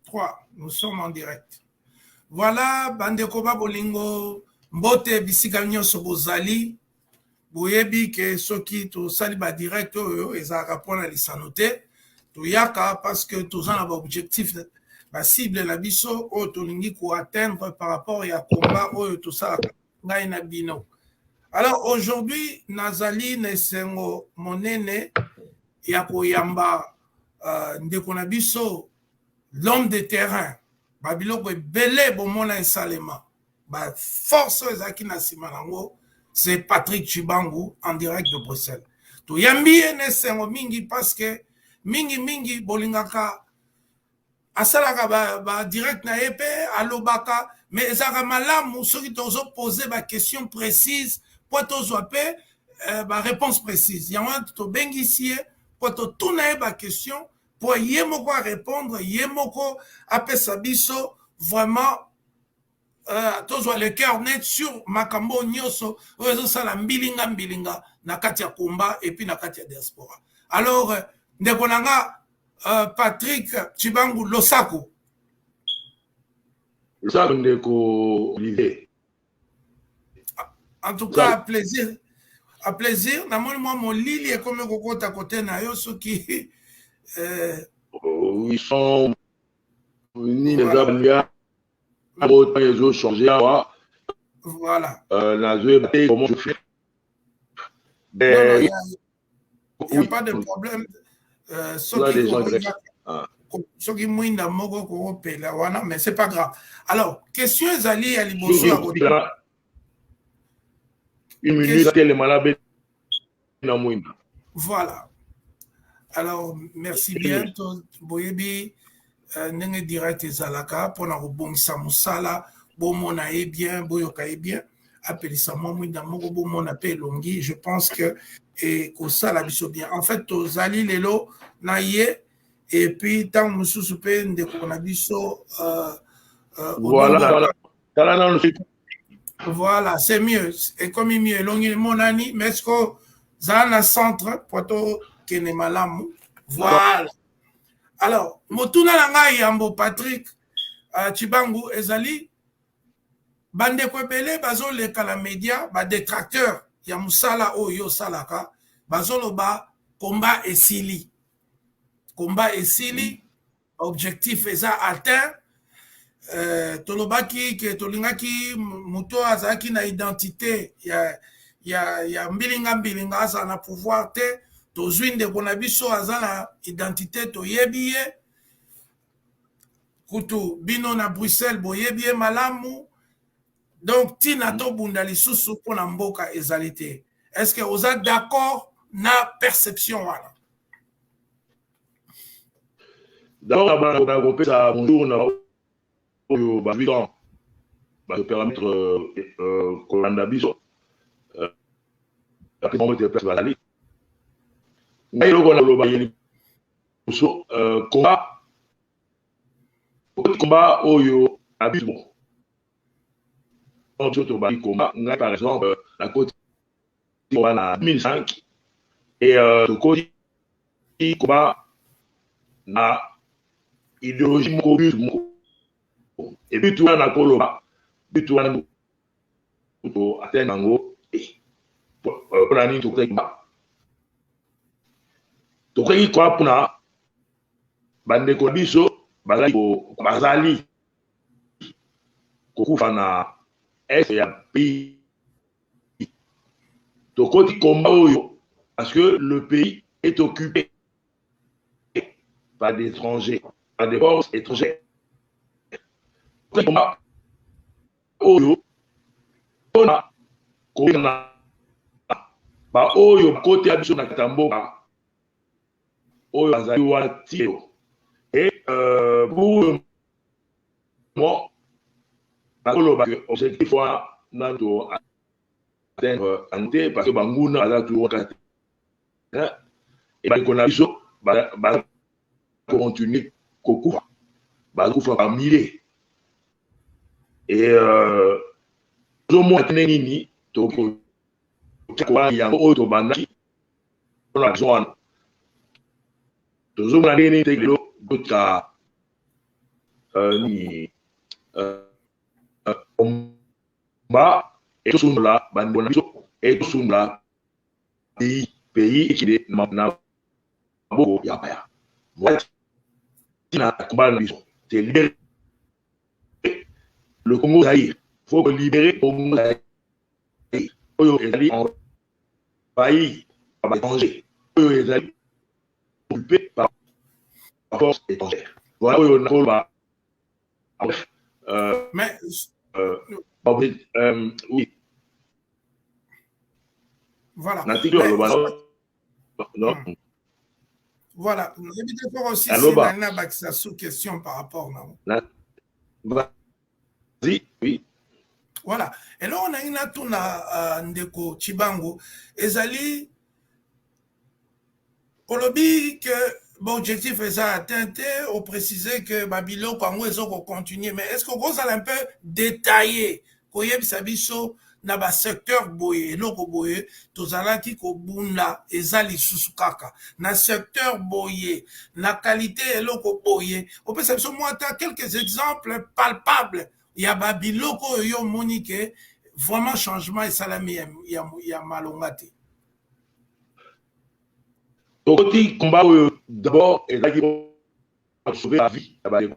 3, nous sommes en direct. Voilà, bandeko ba bolingo, mbote bisika nyonso bozali, boyebi ke soki tosali ba direct oyo ezalaka mpona lisano te, toyaka parce que toza na ba objectif, ba cible na biso oyo tolingi ko atteindre par rapport ya combat oyo tosalaka ngai na bino. Alors aujourd'hui nazali na esengo monene ya koyamba ndeko na biso, l'homme de terrain, babiloko ebele bomona esalema, baforce oyo ezalaki na nsima nango, c'est Patrick Tshibangu en direct de Bruxelles. Toyambi ye na esengo mingi parce que mingi mingi bolingaka asalaka ba direct na ye mpe alobaka, mais ezalaka malamu soki tozopose baquestion précise mpo tozwa mpe baréponse précise. Yango wana tobengisi ye mpo totuna ye baquestion, mpo ye moko arépondre, ye moko apesa biso vraiment tozwa le cœur net sur makambo nyonso oyo ezosala mbilinga mbilinga na kati ya combat et puis na kati ya diaspora. Alors ndeko na nga Patrick Tshibangu, losako. Losako, ndeko Olivier. En tout cas, plaisir a plaisir. Namoni mwa molili ekomi kokota kote na yo soki Oui, son nini eza balia temps ezochange awa. Voilà. Nazoyeba te comment je fais. Non, y a pas de problème. Soki mwinda moko kokopela wana, mais c'est pas grave. Alors question ezali ya liboso ya Une minute, telema na mwinda. Voilà, alors merci bien. Boyebi ndenge direct ezalaka mpona kobongisa mosala, bomona ye bien, boyoka ye bien. Apelisa mwa mwinda moko, bomona mpe elongi. Je pense que ekosala biso bien. En fait tozali lelo na ye et puis ntango mosusu mpe ndeko na biso Voilà. Voilà, c'est mieux, ekomi mieux, elongi emonani. Mais ce que zala na centre po tokende malamu. Voilà, alors motuna na ngai yambo, Patrick Tshibangu, ezali bandeko ebele bazoleka na média, badétracteur ya mosala oyo osalaka, bazoloba combat esili, combat esili, objectif eza atteint. Tolobaki ke tolingaki moto azalaki na identité ya mbilinga mbilinga azala na pouvoir te. Tozwi ndeko na biso aza na identité, toyebi ye kutu, bino na Bruxelles boyebi ye malamu. Donc ntina tobunda lisusu mpona mboka ezali te. Est ce que oza d'accord na perception wana? D'abord nakopesa bonjour na oyo bazwi temps bazopermettre kolanda biso te place bazali. Ngai eloko naloba ye liboso, combat oyo na biso biso tobandi combat, ngai par exemple nakoti combat na 2005 et tokoti combat na idéologie moko, but moko. Et but wana nakoloba, but wana to atteindre yango. Mpona nini tokotaki combat? Tokotaki combat mpona bandeko na biso bazali kokufa na est ya pays. Tokoti combat oyo parce que le pays est occupé par des étrangers, par des forces étrangères. Combat oyo mpona koyena baoyo bakotela biso na kati ya mboka oyo bazali wana tio. Et pour le moment nakoloba ke objectif wana nanu to atteindre yango te, parce que banguna baza toujours kati bandeko na biso baza continue kokufa, bazokufa par milliers et tozomona te ndenge nini tokoki yango oyo tobandaki mpona raison wana. Tozomona ndenge nini te lelo totika. Nini, combat etosundola bandeko na biso, etosundola pays ekende na maboko ya bapaya. Voilà ntina combat na biso, c'est libérer le Congo Zaïre. Faut libérer Congo Zaïre oyo ezali envahi par baétranger, oyo ezali occupé par force étrangère. Voilà oyo nakoloba. Mais oui. Voilà. Natiki oloba non. Voilà, nayebi te fort aussi si nani nabakisa sous question par rapport na Vas-y, oui. Voilà, eloko nangi natuna, ndeko Chibango, ezali olobi ke baobjectif eza atteint te, oprécise ke babiloko yango ezokocontinue, mais est ce que okozala un peu détaillé, koyebisa biso na basecteur boye, eloko boye tozalaki kobunda eza lisusu kaka na secteur boye, na qualité eloko boye? Opesa biso mwa ata quelques exemples palpables ya babiloko oyo yo omoni ke vraiment changement esalami ya malonga te. Tokoti combat oyo, d'abord ezalaki sauver la vie ya bandeko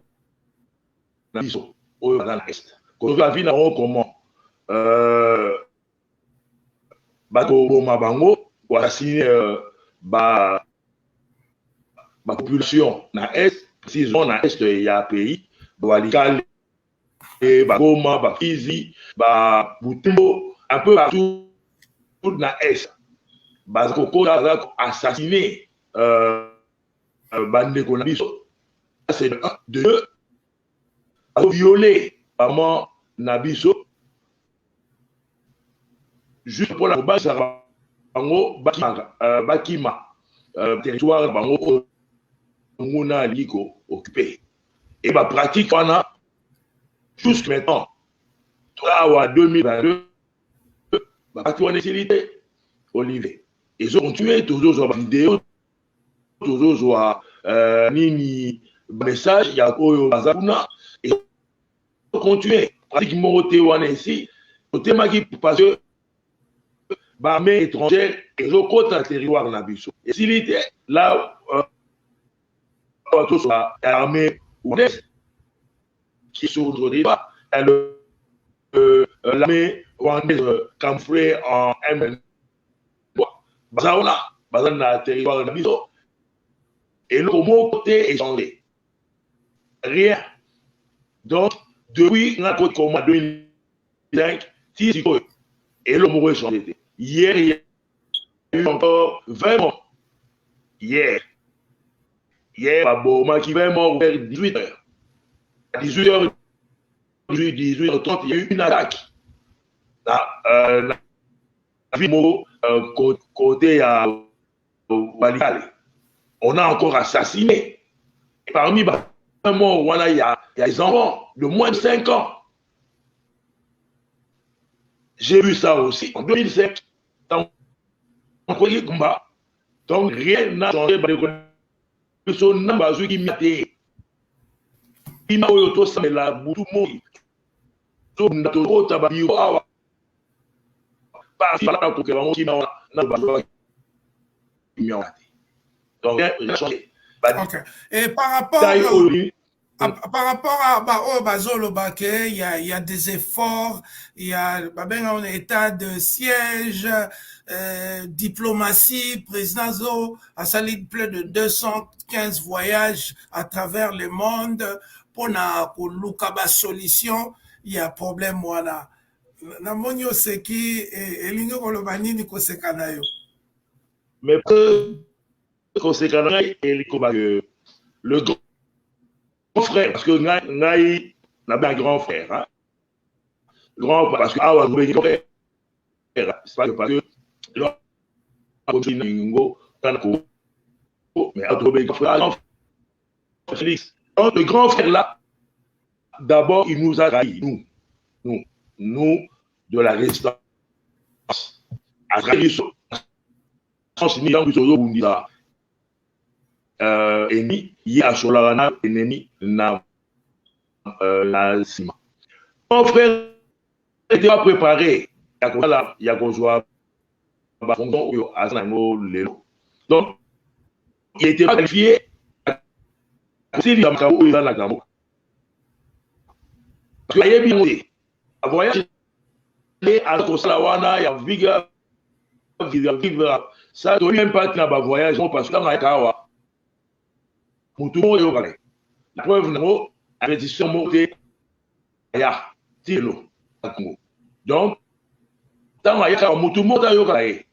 na biso oyo baza na Est. Kosauver la vie na bango comment? Bakoboma bango, koassassiner ba bapopulation na Est, précisément na Est ya pays, Walikale, Bagoma, Bafizi, Babutembo, un peu partout na Est. Baza kokota, baza koassassiner bandeko na biso. C'est de un. De deux, bazoviole bamama na biso juste mpona kobasaka bango bakima territoire na bango oyo nguna alingi ko-occuper. E bapratique wana, jusque maintenant, awa 2022, bapratique wana esili te, Olivier, ezocontinue. Tozozwa bavideo, tozozwa nini, message ya oyo baza kuna. Ezocontinue, pratique moko te wana esi totemaki, parce que baarmée étrangère ezokota na territoire na biso, esili te. Là tozwa armée rwandaise qui est sur notre territoire, l'armée rwandaise camouflée en M23, baza wana, baza na territoire na biso. Eloko moko te échangé, rien. Donc depuis nga koti koma 2005 ti sikoyo, eloko moko échangé te. Hier, il y a eu encore 20 morts. Hier, babomaki 20 morts vers 18 heures. 18 heures, 18 h 30, il y a eu une attaque na ville moko côté ya Walikale. On a encore assassiné. Et parmi les morts wana, il y a des enfants de moins de 5 ans. J'ai vu ça aussi en 2007 dans combat. Donc rien n'a changé. Biso na bazwi kimia te. Kimia oyo tosalela butu moi, tobunda, tokota babiro awa, balaka kokela bango kimia wana na bazwa kimia wana te. Donc rien n'a changé. Ok. Et par rapport à bah, oh, bazoloba ke il y a des efforts, il y a babenga on état de siège, diplomatie, président zo asali plus de 215 voyages à travers le monde mpona koluka basolution ya problème wana. Namoni oseki, elingi koloba nini koseka na yo? Mais koseka na ngai elingi koloba le grand frère, parce que ngai nabe un grand frère, hein? Grand, parce que awa grand frère, c'est pas parce que ngo kana ko, mais grand Félix. Donc le grand frère là, d'abord il nous a trahis, nous de la résistance, a trahi biso ntango biso ozobundisa ennemi, ye asolaka na ennemi na Na nsima, mon frère était pas préparé ya kosala, ya kozwa bafonction oyo aza na yango lelo. Donc il était pas qualifié kosilisa makambo oyo eza na kambo, parce que ayebi yango te. Voyage nde aza kosala wana ya viga vivre ça, toyebi même pas na bavoyage, parce que ntango ayaka awa, motu moko oyokaka. La preuve nango, investisseur moko te aya ti lelo na Congo. Donc ntango ayaka, motu moko te ayokaka ye,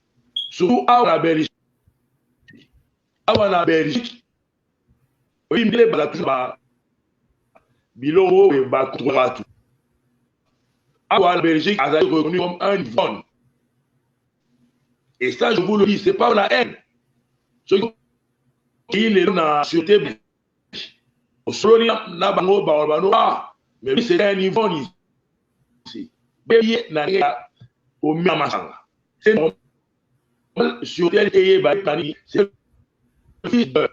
surtout awa na Belgique. Awa na Belgique, oyebi ndenge baza toujours ba biloko oyo bakontrole bato. Awa na Belgique, azali reconnu comme un ivrogne. Et ça, je vous le dis, c'est pas la haine. Soki lelo na sûreté belge, osololi na bango, baloba: "Ah, mais lui, c'est un ivrogne ici." Ye na ndenge ya komela masanga, c'est normal, sûreté eyeba nani c'est le fils de.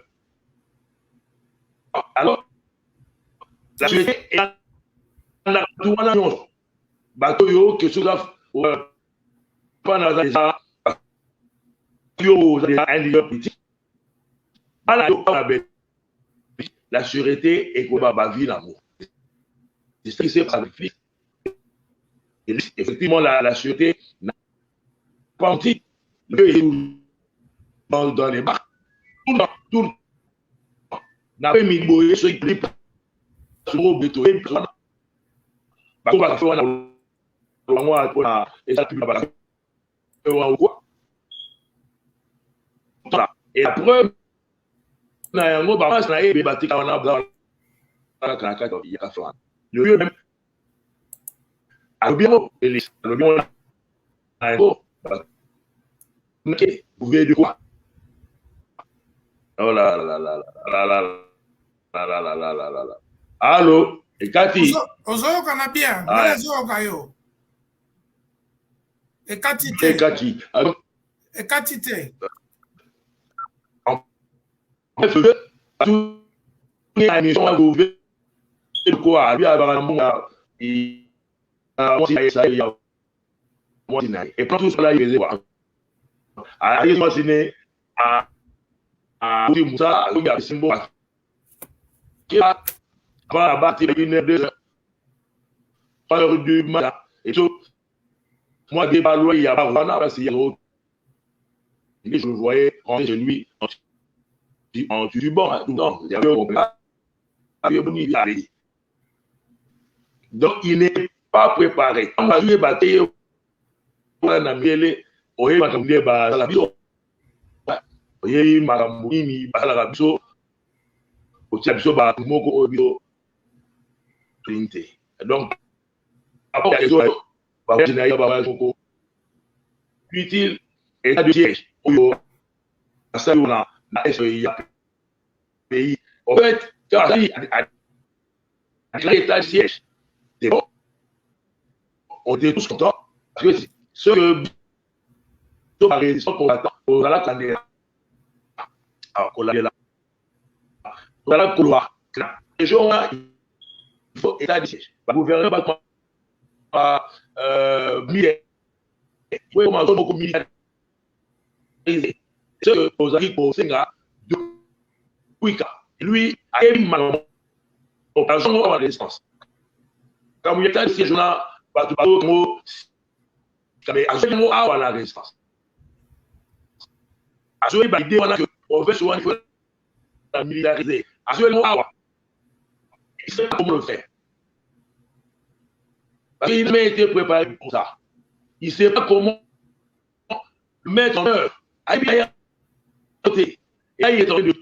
Alors la sûreté na bato wana nyonso, bato oyo ke soki pana aza déjà, yo oza déjà un leader politique, bana yo na Belgique, la sûreté ekoyeba bavie nango. C'est ce qui s'est passé avec Félix. Effectivement, la sûreté n'a pas menti. Le dans les bars tout le temps, tout le temps. Na pe boye, soki beto bato wana bango mpona eza wana quoi. Et la preuve na yango, bamasi na ye batika wana kaka na kati ya kafe wana. Le vieux même alobi yango, Félix alobi yango na yango. Vous de quoi? Oh là là là là là là là là là là là là! Allo, ekati. Ozoyokana bien, nga nazoyoka yo, ekati te. Ekati. Ekati te. Bref, tout émission, vous de quoi? Lui abaka mbongo mwasi na ye, ya mwasi na ye. Et puis tout cela, il faisait quoi? Aye mwasi ne akuti mosala, azoki apesi mbongo, avant bati 1 heure, 2 heures, 3 heures du matin. Et tout moi, des balois, il y a wana parce qu'il y a, je le voyais rentrer chez lui en titubant tout le temps. Il y avait, donc il n'est pas préparé. Ntango azwi bate wana na miele, oyebi makambo nde basala biso, oyebi makambo nini basalaka biso, kotia biso bato moko oyo biso tolingi te. Donc bavoyage na ye, bavoyage moko utile, état de siège oyo asali na est ya pays. En fait, asali état de siège, c'est bon, on était tous contents, parce que ce que biso barésistant combattant ozala kandela kolandela, ozala koloba région wana, il faut état de siège, bagouverneur bakoma militaire, po zone moko militarisé. Ce que ozalaki kosenga depuis ka lui ayebi makambo opération oyo résistance, kambo état de siège wana, bato bazokango, mais azwaki yango awa na résistance. Azwaki baidée wana que province wana, il faut la militariser. Azwaki yango awa, il sait pas comment le faire parce qu'il n'a été préparé pour ça. Il sait pas comment le mettre en œuvre. Ayebi te. Et là, il est en train de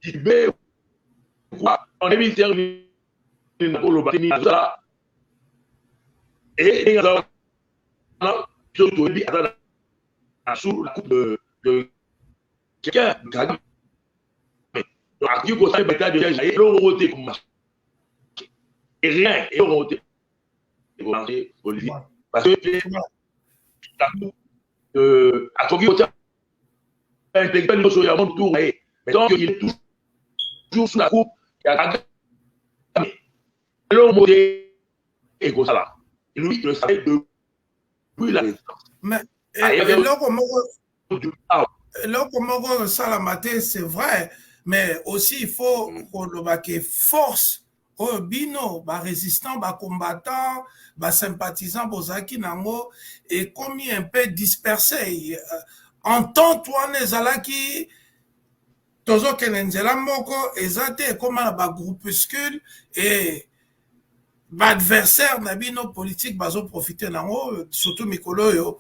tituber quoi. On est militaire koloba azala et ndenge aza wana, biso toyebi aza na sous la coupe de quelqu'un, Kagame. Donc akoki kosala état de siège na ye, eloko te ekomarche, rien, eloko te ekomarche, Olivier, parce que akoki kotia intellectuel nyonso ya monde tour na ye, mais tant qu'il est Toujours sous la coupe ya Kagame, eloko moko te ekosala. Lui, il le savait depuis la résistance. Mais eloko moko esalama te, c'est vrai, mais aussi il faut koloba ke force oyo bino barésistant, bacombattant, basympathisant bozalaki nango ekomi un peu dispersé. Entente wana ezalaki, tozokende nzela moko, eza te, ekóma na bagroupuscule et baadversaire na bino politique bazoprofite nango, surtout mikolo oyo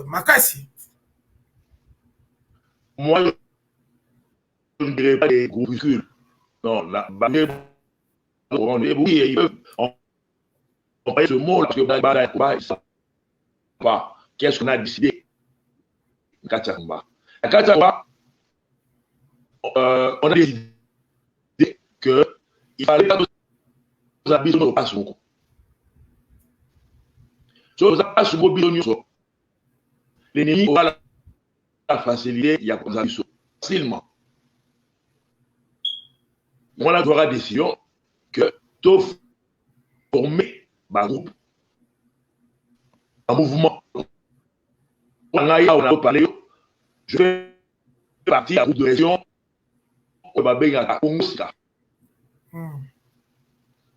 makasi. Moi, je ne dirais pas des groupuscules. Non, la, oui, ils peuvent employer ce mot parce que ils savent pas qu'est-ce qu'on a décidé. Kati on a décidé que il fallait pas toza biso nyonso mpasi moko. So toza mpasi moko biso nyonso, l'ennemi aura la facilité ya kozala biso facilement. Wana tozwaka décision que toformer bagroupe, bamouvement. Ngai awa nazoparler yo, je fais partie ya groupe de région oyo babengaka Kongo Sika.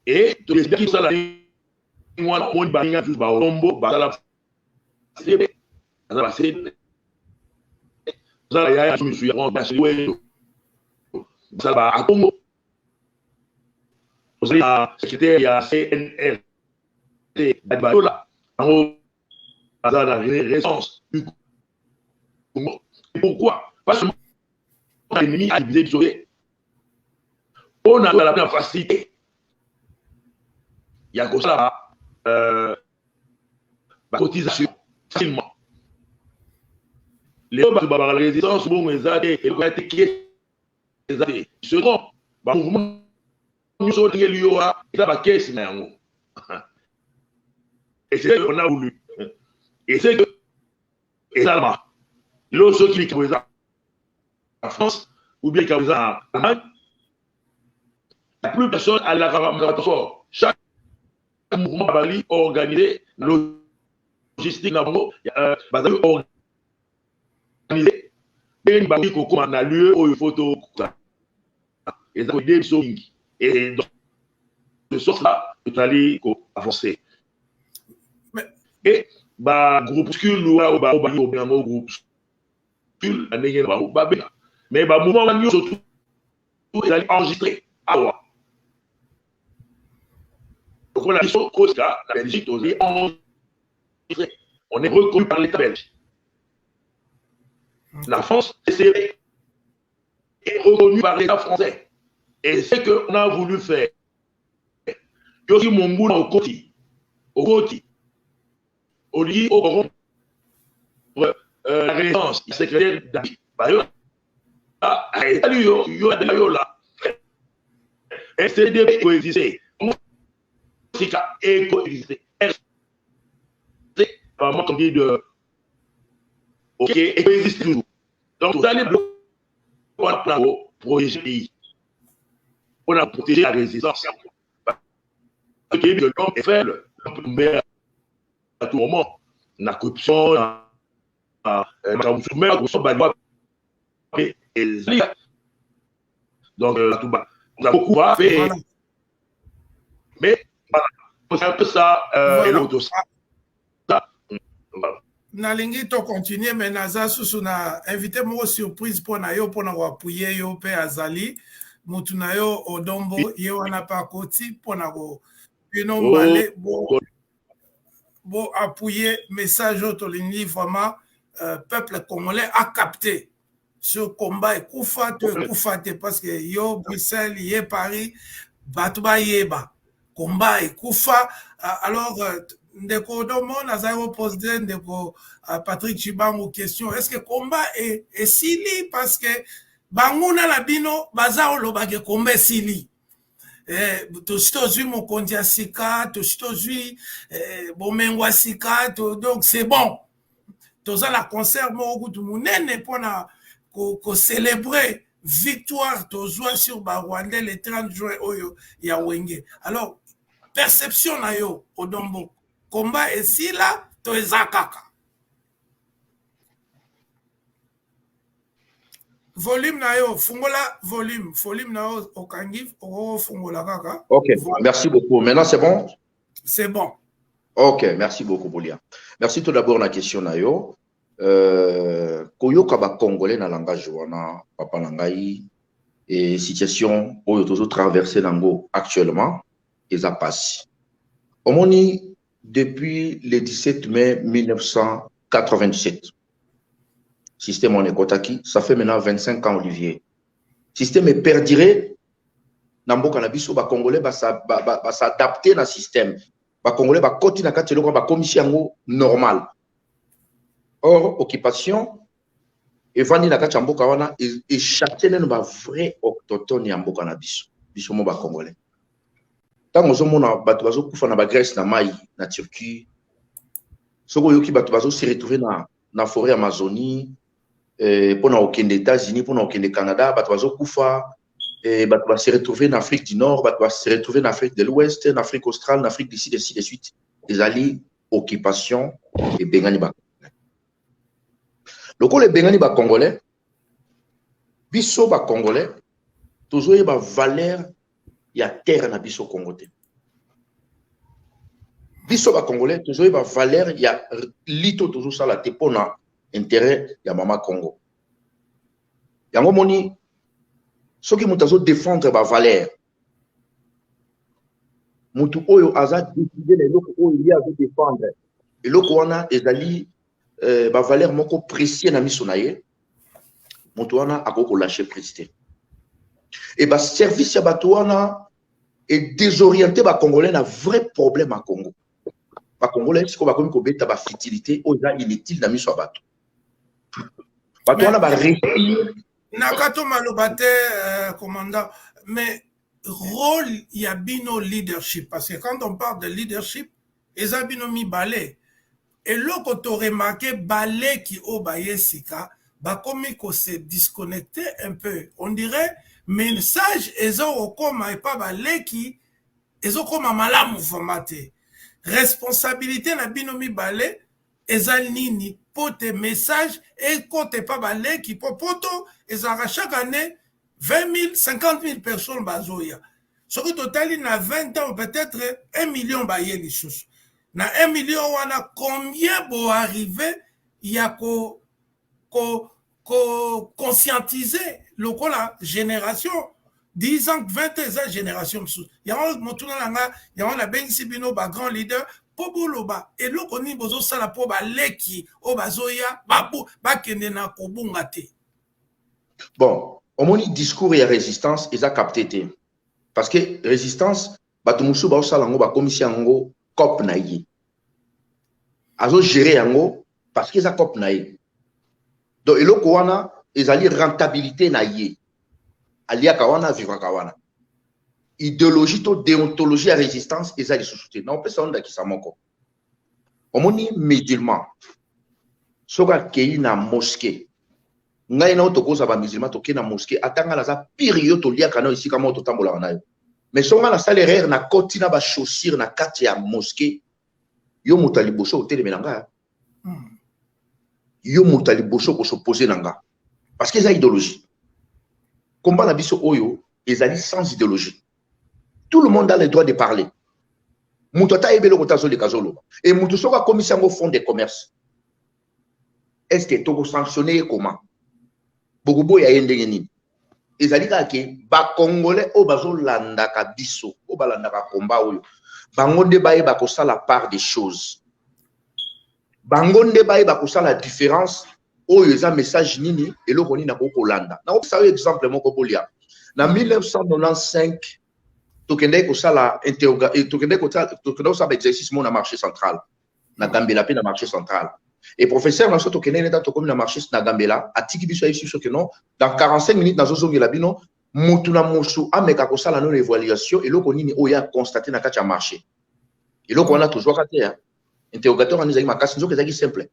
E todecidaki kosala wana. Omoni, baninga mosusu baombo basala cb, aza bacb, osala yaya misu ya basala ba Akongo, ozali na secrétaire ya CNRT bayola yango, baza na Renaissance du Congo. Pourquoi? Parce que l'ennemi a divisé biso te mpona tozala na facilité ya kosala bacotisation facilement. Lelo bato babaka résistance, bongo eza te, eloko ya te, eza te, se trompe. Bamouvement nyonso otengeli yo wana eza bakesi na yango. Et c'est ce qu'on a voulu et c'est que esalama lelo. Soki likambo eza na France ou bien likambo eza na Allemagne, plus personne alaka transport. Chaque mouvement bazali organisé na logistique na bango, bazali organisé ndenge bakoki kokóma na lieu oyo faut tokuta. Eza koaider biso mingi et dans ce sens là tozali koavancer. Et bagroupuscule oyo babangi kobenga yango groupuscule na ndenge na bango babenga, mais bamouvement wana nyonso tout ezali enregistré awa. Lokola biso kosika na Belgique, tozali enregistré, on est reconnu par l'État belge. La France, c'est est reconnu par l'État français. Et c'est ce qu'on a voulu faire. Yoki monguna okoti, okoti, olingi ocorrompre la Renaissance, secrétaire d'Abi, bayo, etali yo, yo yo la. RCDP coexister. Sika coexister. RC, vraiment, comme dit de, ok, coexiste toujours. Donc, vous allez bloquer pour protéger le pays. On a protégé la résistance. Parce que l'homme est faible, l'homme peut tomber à tout moment. La corruption, la corruption, donc, tout bas. On a beaucoup fait. Voilà. Mais, voilà. C'est un peu ça, et l'autre, ça. Voilà. Nalingi tocontinue, mais naza susu na invité moko surprise mpo na yo, mpona koappuyer yo mpe. Azali mutu na yo Odombo, ye wana mpe akoti mpona ko bino mbale bo bo appuyer message oyo tolingi vraiment peuple congolais a capté sur combat ekufa to ekufa te, parce que yo Bruxelles, ye Paris, bato bayeba combat ekufa. Alors ndeko Odombo, nazali kopose ndeko Patrick Chibangu question: est ce que combat esili? Parce que banguna na bino baza olobaka combat esili, tosi tozwi mokonzi ya sika, tosi tozwi bomengo ya sika, donc c'est bon, toza na concert moko kutu monene mpona kocélébrer. Victoire tozwa sur Barwandais le 30 juin oyo ya Wenge. Alors, perception na yo, Odon Mbo, combat esila to eza kaka? Volume na yo, fungola volume, volume na yo okangi, okofungola kaka. Ok, voilà. Merci beaucoup. Maintenant, c'est bon? C'est bon. Ok, merci beaucoup, Bolia. Merci tout d'abord na question na yo. Koyoka ba Congolais na langage wana, papa na ngai, et situation oyo tozo traverser nango actuellement, eza pasi. Omoni, depuis le 17 mai 1997, système on ekotaki, ça fait maintenant 25 ans, Olivier. Système est perduré na mboka na biso, ba Congolais ba s'adapter na système. Ba Congolais ba koti na kati eloko ba komisi yango normal. Or occupation evandi na kati ya mboka wana échappé neno ba vrai autochtone ya mboka na biso, biso mo ba Congolais. Tango ozomona bato bazokufa na ba Grèce na mai na Turquie, soki oyoki bato bazo se retrouver na forêt Amazonie, pona okende États-Unis, pona okende Canada, bato bazokufa, bato ba se retrouver na Afrique du Nord, bato ba se retrouver na Afrique de l'Ouest, na Afrique australe, na Afrique du Sud, ainsi de suite. Ezali occupation ebengani ba Congolais. Lokola ebengani ba Congolais, biso ba Congolais tozoyeba valeur ya terre na biso Congo te. Biso ba Congolais tozoyeba valeur ya lito tozosala te pona intérêt ya mama Congo. Yango moni soki moto azo défendre ba valeur, moto oyo aza décider na eloko oyo ye azo défendre, eloko wana ezali ba valeur moko précieux na miso na ye, moto wana akoki ko lâcher prise te. Et ba service ya bato wana e désorienté ba Congolais na vrai problème à Congo. Ba Congolais siko bakomi kobeta ba futilité oyo eza inutile na miso ya bato. Bato wana ba réussir. Nakato maloba te, commandant, mais rôle ya bino leadership, parce que quand on parle de leadership, eza bino mibale. Eloko to remarqué baleki oyo baye sika bakomi ko se disconnecter un peu. On dirait message eza okoma epa baleki ezokoma malamu vraiment te. Responsabilité na bino mibale eza nini po te message ekote pa baleki po poto ezalaka chaque année 20 000, 50 000 personnes bazoya. Soki totali na 20 ans peut-être 1 million baye lisusu. Na 1 million wana combien bo arriver ya ko conscientiser lokola génération 10 ans 20 ans eza génération mosusu. Yango motuna na nga, yango nabengisi bino ba grand leader po boloba eloko nini bozosala po baleki oyo bazoya bakende na kobunga te. Bon, omoni discours ya résistance eza capté te. Parce que résistance bato mosusu baosala yango bakomisi yango cop na ye. Azo gérer yango parce que eza cop na ye. Donc eloko wana ezali rentabilité na ye. Aliaka wana, vivaka wana. Idéologie to déontologie ya résistance eza lisusu te. Na opesa yo ndakisa moko. Omoni musulman soki akei na mosquée, ngai na yo tokozala ba musulman tokei na mosquée, ata ngai naza pire yo toliaka na yo esika moko totambolaka na yo. Mais soki ngai nasali erreur na koti na ba chaussure na kati ya mosquée, yo moto ya liboso otelemela ngai. Yo moto ya liboso okosopose na nga. Parce que eza idéologie. Combat na biso oyo ezali sans idéologie. Tout le monde a le droit de parler. Moto ata ayebeli eloko te azoleka azoloba. Et moto soki akomisi yango fond de commerce, est-ce que tokosanctionne ye comment? Bokoboya ye ndenge nini? Ezali kaka ke ba Congolais oyo bazolandaka biso, oyo balandaka combat oyo, bango nde bayeba kosala part des choses. Bango nde bayeba kosala différence oyo eza message nini, eloko nini nakoki kolanda. Nakopesa yo exemple moko bolia. Na 1995 tokendaki kosala tokendaki kosala exercice mo na marché central, na Gambela pe na marché central. Et professeur na so tokendaki neta tokomi na marché na Gambela, atiki biso ayebisi biso ke non, dans 45 minutes nazozongela bino, mutu na musu ameka kosala no évaluation eloko nini oyo a constaté na kati ya marché. Eloko wana tozwaka te, hein. Interrogateur wana ezalaki makasi, nzoka ezalaki simple.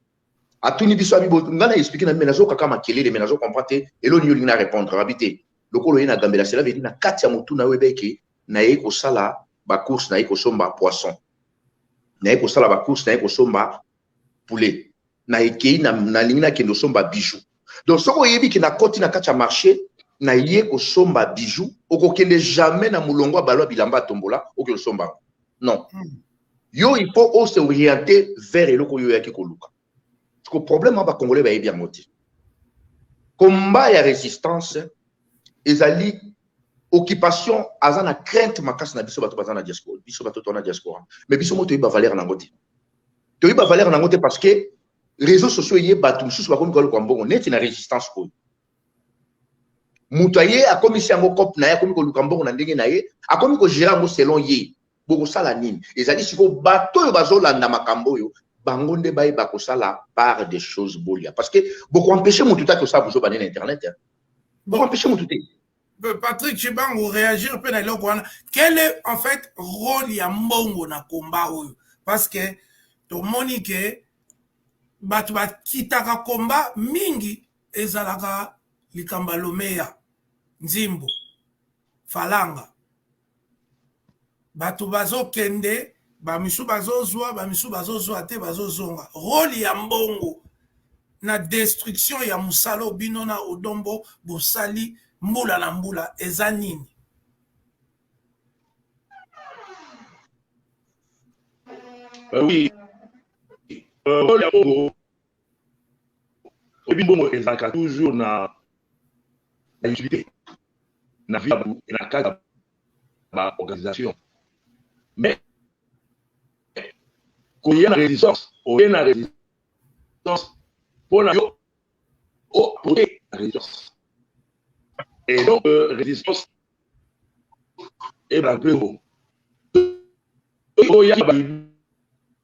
Atuni biso abi nga na expliquer na mais nazo kaka makelele, mais nazo comprendre te eloni yo lingi na répondre abi te lokolo ye na gambela. Cela veut dire na kati ya motu na yo ebeke naye kosala ba course, naye kosomba poisson, naye kosala ba course, naye kosomba poulet, na ekei nalingi nakende kosomba bijou. Donc soki oyebi ke nakoti na kati ya marché, naye kosomba bijou, okokende jamais na molongo ya balo ya bilamba atombola okende kosomba yango. Non, yo il faut ose orienter vers eloko oyo oyaki koluka. Parce que problème ya Bacongolais, bayebi yango te. Combat ya résistance ezali occupation, aza na crainte makasi na biso bato baza na diaspora, biso bato to na diaspora. Mais biso mo toyebi bavaleur nango te, toyebi bavaleur nango te, parce que réseaux sociaux eye, bato mosusu bakomi koluka mbongo neti na résistance. Oyo moto aye akomisi yango cope na ye, akomi koluka mbongo na ndenge na ye, akomi kogérer yango selon ye. Bokosala nini? Ezali sikoyo bato oyo bazolanda makambo oyo, bango nde bayeba kosala part des choses bolia, parce que bokoempêche motu te akosala bozoba nde na internet, bokoempêche motu te. Patrick Chibango, réagir mpe na eloko wana. Quel est en fait rôle ya mbongo na combat oyo? Parce que tomoni ke bato bakitaka combat mingi, ezalaka likambo ya lomeya, nzimbo, falanga. Bato bazokende, bamisu bazozwa, bamisu bazozwa te, bazozonga. Rôle ya mbongo na destruction ya mosala bino na Odombo bosali mbula na mbula eza nini? Oui, rôle ya mbongo, oyebi, mbongo ezalaka toujours na utilité na vie ya bato, na kati ya baorganisation. Mais koya na résistance, oye na résistance mpona yo oapporter na résistance, et donc résistance ebala mpe mbongo. Oya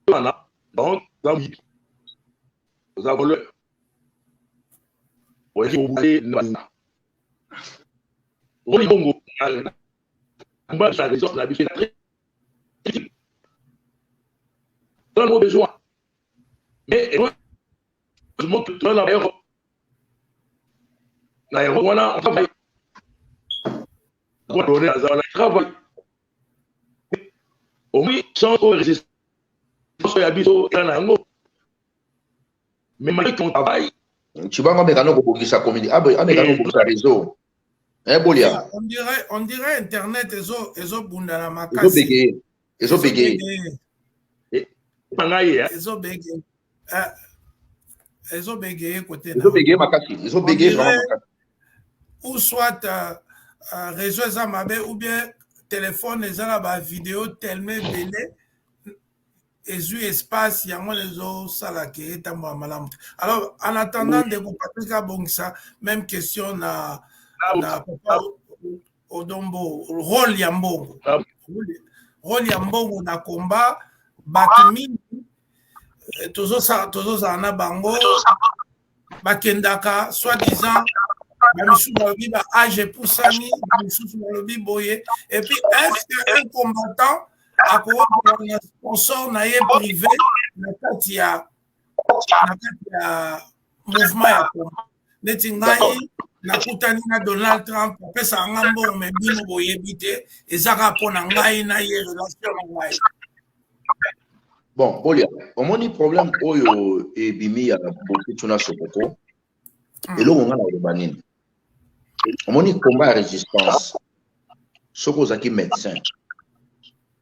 wana, donc oza moyibi, oza voleur, oyaki kobule na baninga. Omoni, mbongo na résistance na biso eza très utile dans nos besoins, mais heureusement que toza na Europe. Na Europe wana on travaille, aza wana travaille. Omoni chance oyo résistance ya biso eza na yango, mais malgré qu'on travaille. Chibango amekana kobongisa communi, amekana kobongisa réseau. Bolia. On dirait internet ezobunda na makasi. Ezobege, ezobege. Ngai. Ezobege, ezobege kote. Ezobege makasi, ezobege vraiment makasi. Ou soit réseau eza mabe, ou bien téléphone eza na bavideo tellement ebele, ezwi espace yango wana ezosalaka etambola malamu te. Alors, en attendant ndeko Patrik abongisa, même question na papa Odombo: rôle ya mbongo, rôle ya mbongo na combat. Bato mingi tozozala na bango, bakendaka soi-disant, bamisusu balobi ba âge epusani, bamisusu balobi boye. Et puis, est-ce que un combattant akokozala na sponsor na ye privé na kati ya mouvement ya combat? Neti ngai nakutani na Donald Trump, apesaka nga mbongo, me bino boyebi te, eza kaka mpo na ngai na ye, relation na ngai. Bon, bolia, omoni problème oyo ebimi ya Boketu na Sokoko. Eloko nga na koloba nini? Omoni, combat ya résistance, soki ozalaki médecin,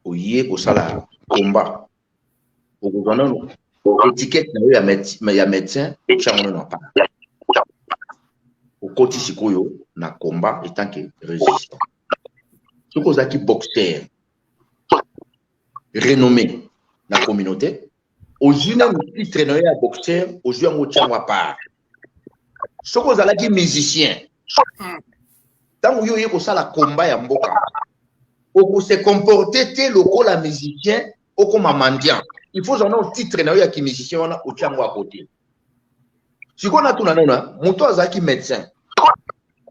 oye kosala combat, okozwa nano étiquette na yo ya médecin, otya yango nano apart, okoti sikoyo na combat en tant que résistant. Soki ozalaki boxeur renommé na communauté, ozwi nanu titre na yo ya boxeur, ozwi yango, otya yango apart. Soki ozalaki musicien, ntango yo oye kosala combat ya mboka, okose comporter te lokola musicien, okoma mendiant. Il faut ozwa nano titre na yo ya kimusicien wana, otya yango akote. Sikoyo natuna nano, moto azalaki médecin,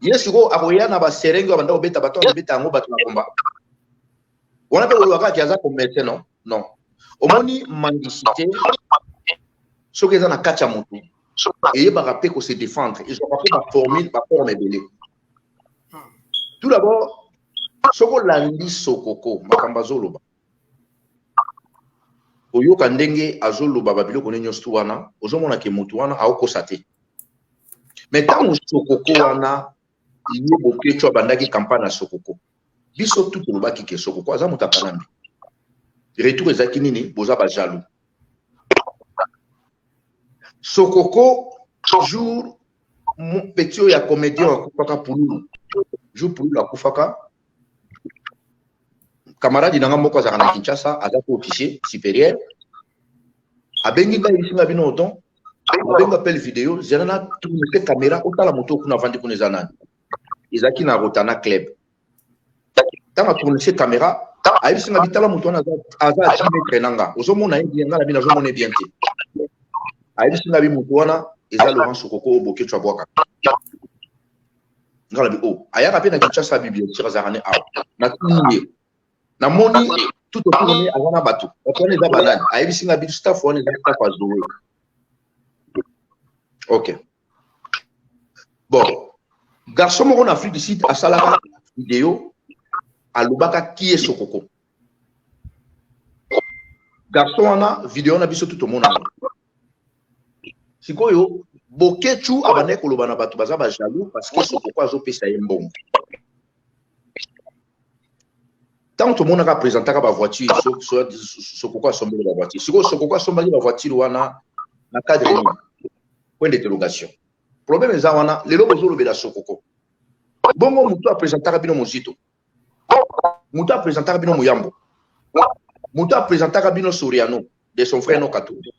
ye sikoyo akoya na baseringue oyo banda kobeta bato, akobeta yango bato na combat wana mpe koloba kaka aza ko médecin? Non, non. Omoni, mendicité soki eza na kati ya motu. Eyebaka mpe kose défendre, ezwaka mpe baformule, baforme ebele. Tout d'abord, soki olandi Sokoko, makambo azoloba, oyoka ndenge azoloba babiloko nde nyonso tu wana, ozomona ke motu wana aokosa te. Mais ntango Sokoko wana, ye Boketshu abandaki campagne ya Sokoko, biso tu tolobaki ke Sokoko aza moto akanambi. Retour ezalaki nini? Boza bajaloux. Sokoko, jour petit oyo ya comédien akufaka, Pululu, jour Pululu akufaka, camarade na nga moko azalaka na Kinshasa, aza ko officier supérieur, abengi ngai, ebisinga bino oton abengi appel vidéo: "Zela na tourne te caméra, otala moto kuna avandi kuna, eza nani?" Ezalaki na Rotana Club. Ntango atourne se caméra, ayebisi nga: "Bitala, moto wana aza a 10 mètre na nga, ozomona ye bien?" Nga na bino azomona ye bien te. Ayebisi nga bi moto wana eza Laurent Sokoko oyo Boketshu abwaka. Nga na bi o ayaka mpe na Kinshasa? Abi bien sûr, azalaka ne awa. Natuni ye, namoni tout autour ne aza na bato, bato wana eza banani? Ayebisi nga bi staff wana eza staff ya Zoe. Ok, bon, garçon moko na Afrique du Sud asalaka vidéo, alobaka ki ye Sokoko. Garçon wana, vidéo wana biso tu tomonana. Sikoyo Boketshu abandaki koloba na bato baza bajaloux parce que Sokoko azopesa ye mbongo. Ntango tomonaka apresentaka bavoiture, Sokoko asombeli bavoiture. Sikoyo Sokoko asombaki bavoiture wana na cadre nini? Point d'interrogation. Problème eza wana. Lelo bozolobela Sokoko, bongo moto apresentaka bino Mozito, moto apresentaka bino Moyambo, moto apresentaka bino Soriano de son frère no Katumbi,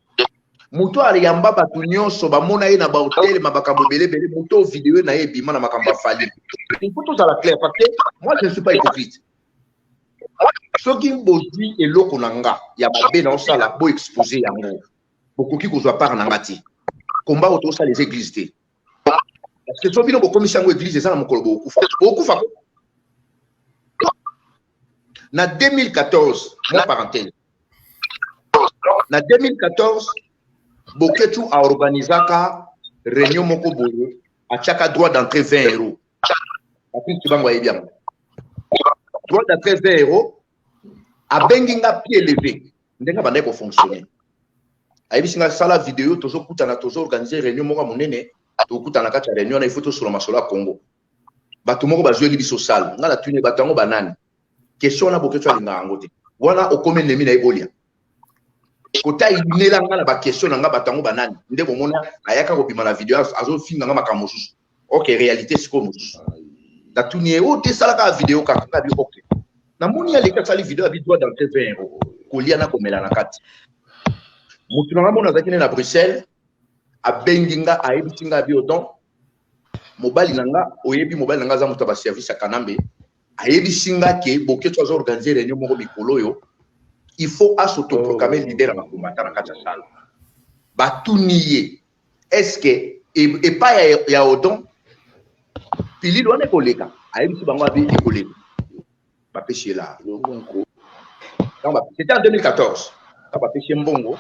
moto ayamba bato nyonso bamona ye na bahotel, ma makambo ebele ebele, moto vidéo na ye ebima na makambo afali. Il faut tozala clair, parce que moi, je ne suis pas hypocrite. Soki bozwi eloko na nga ya mabe na osala, boexpose yango, bokoki kozwa part na nga te. Komba oyo tosala eza église te, parce que so bino bokomisi yango église, eza na mokolo bokokufa, bokokufa ko. Na 2014, mwa parenthèse, na 2014 Boketshu aorganizaka réunion moko boye, atiaka droit d'entrée 20 euros. Patrice Kibango ayebi yango. Droit d'entrée 20 euros, abengi nga pied levé ndenge abandaki kofonctionne. Ayebisi nga: "Sala vidéo, tozokutana, tozoorganize réunion moko ya monene, tokutana na kati ya réunion wana, il faut tosolola masolo ya Congo. Bato moko bazweli biso salle." Nga natuni: "Bato yango banani?" Question wana, Boketshu alingaka yango te. Wana okomi ennemi na ye. Bolia kota inela nga na baquestion na nga: "Bato yango banani?" Nde bomona ayaka kobima na vidéo, azofinga nga makambo mosusu. Ok, réalité sikoyo mosusu, natuni ye: "Oyo te, esalaka vidéo kaka." Nga bi ok, namoni aleki asali vidéo, abi droit d'entrée 20 euros, kolia na komela na kati. Motu na nga mona azalaki ne na Bruxelles, abengi nga, ayebisi nga abi: "Odon, mobali na nga, oyebi mobali na nga aza moto ya baservice ya Kanambe, ayebisi nga ke Boketshu aza organise réunion moko mikolo oyo, il faut as'autoproclamer leader ya bakombata na kati ya salle." Batuni ye: "Est ce que epai ya Odon pilile wana ekoleka?" Ayebisi bango abi ekoleka. Bapesi ye la. C'était en 2014. Ntango bapesi ye mbongo,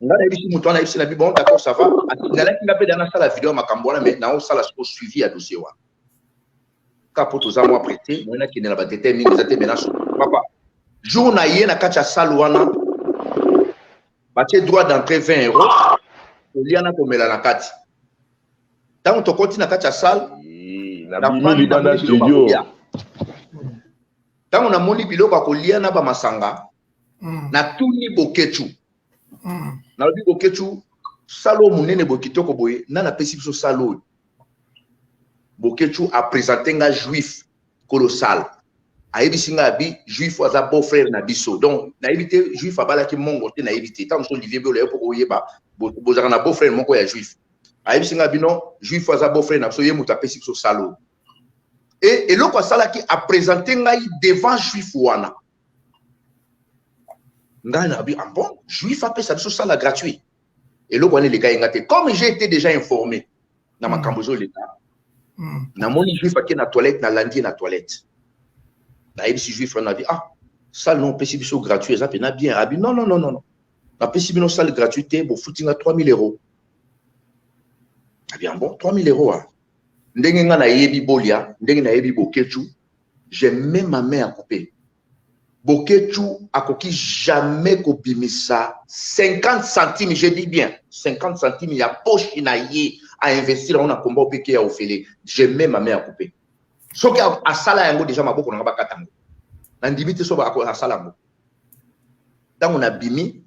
nga nayebisi moto wana, ayebisi na bi: "Bon, d'accord, ça va." Nalaki nga mpe da nasala vidéo ya makambo wana, mais naosala siko suivi ya dossier wana kaka mpo toza mwa prêté moye nakende na badétail mingi eza te. Mena papa, jour na ye na kati ya salle wana, batie droit d'entrée 20 euros, kolia na komela na kati. Ntango tokoti na kati ya salle, nabimi libanda studio. Ntango namoni biloko ya kolia na bamasanga, natuni Boketshu, nalobi: "Boketshu, salle oyo monene boye, kitoko boye, nani apesi biso salle oyo?" Boketshu apresente nga juif colossal. Ayebisi nga abi juif aza beau frère na biso. Donc nayebi te, juif abalaki mongo te, nayebi te. Ntango mosusu Olivier Biola ye mpo koyeba, bozalaka na beau frère moko ya juif. Ayebisi nga bino juif aza beau frère na biso, ye moto apesi biso salle oyo. E eloko asalaki, apresente ngai devant juif wana. Ngai nabi: "Ah bon, juif apesa biso salle gratuit?" Eloko wana eleka ye nga te. Comme j'ai été déjà informé na makambo ezoleka, namoni juif ake na toilette, nalandi ye na toilette, nayebisi juif wana, nabi: "Ah, salle no opesi biso gratuit eza mpena bien." Abi: "Non, non, non, non, napesi bino salle gratuit te, bofuti nga 3000 euros." Bien, bon, 3000 euros, ah. Ndenge nga nayebi Bolia, ndenge nayebi Boketshu, je mets ma main à couper. Boketshu akoki jamais kobimisa 50 centimes, je dis bien 50 centimes ya poche na ye a investir yango na combat opeke ya ofele. Je mets ma main à couper. Soki asala yango déjà, maboko na nga bakata yango. Nandimi te so asala yango. Ntango nabimi,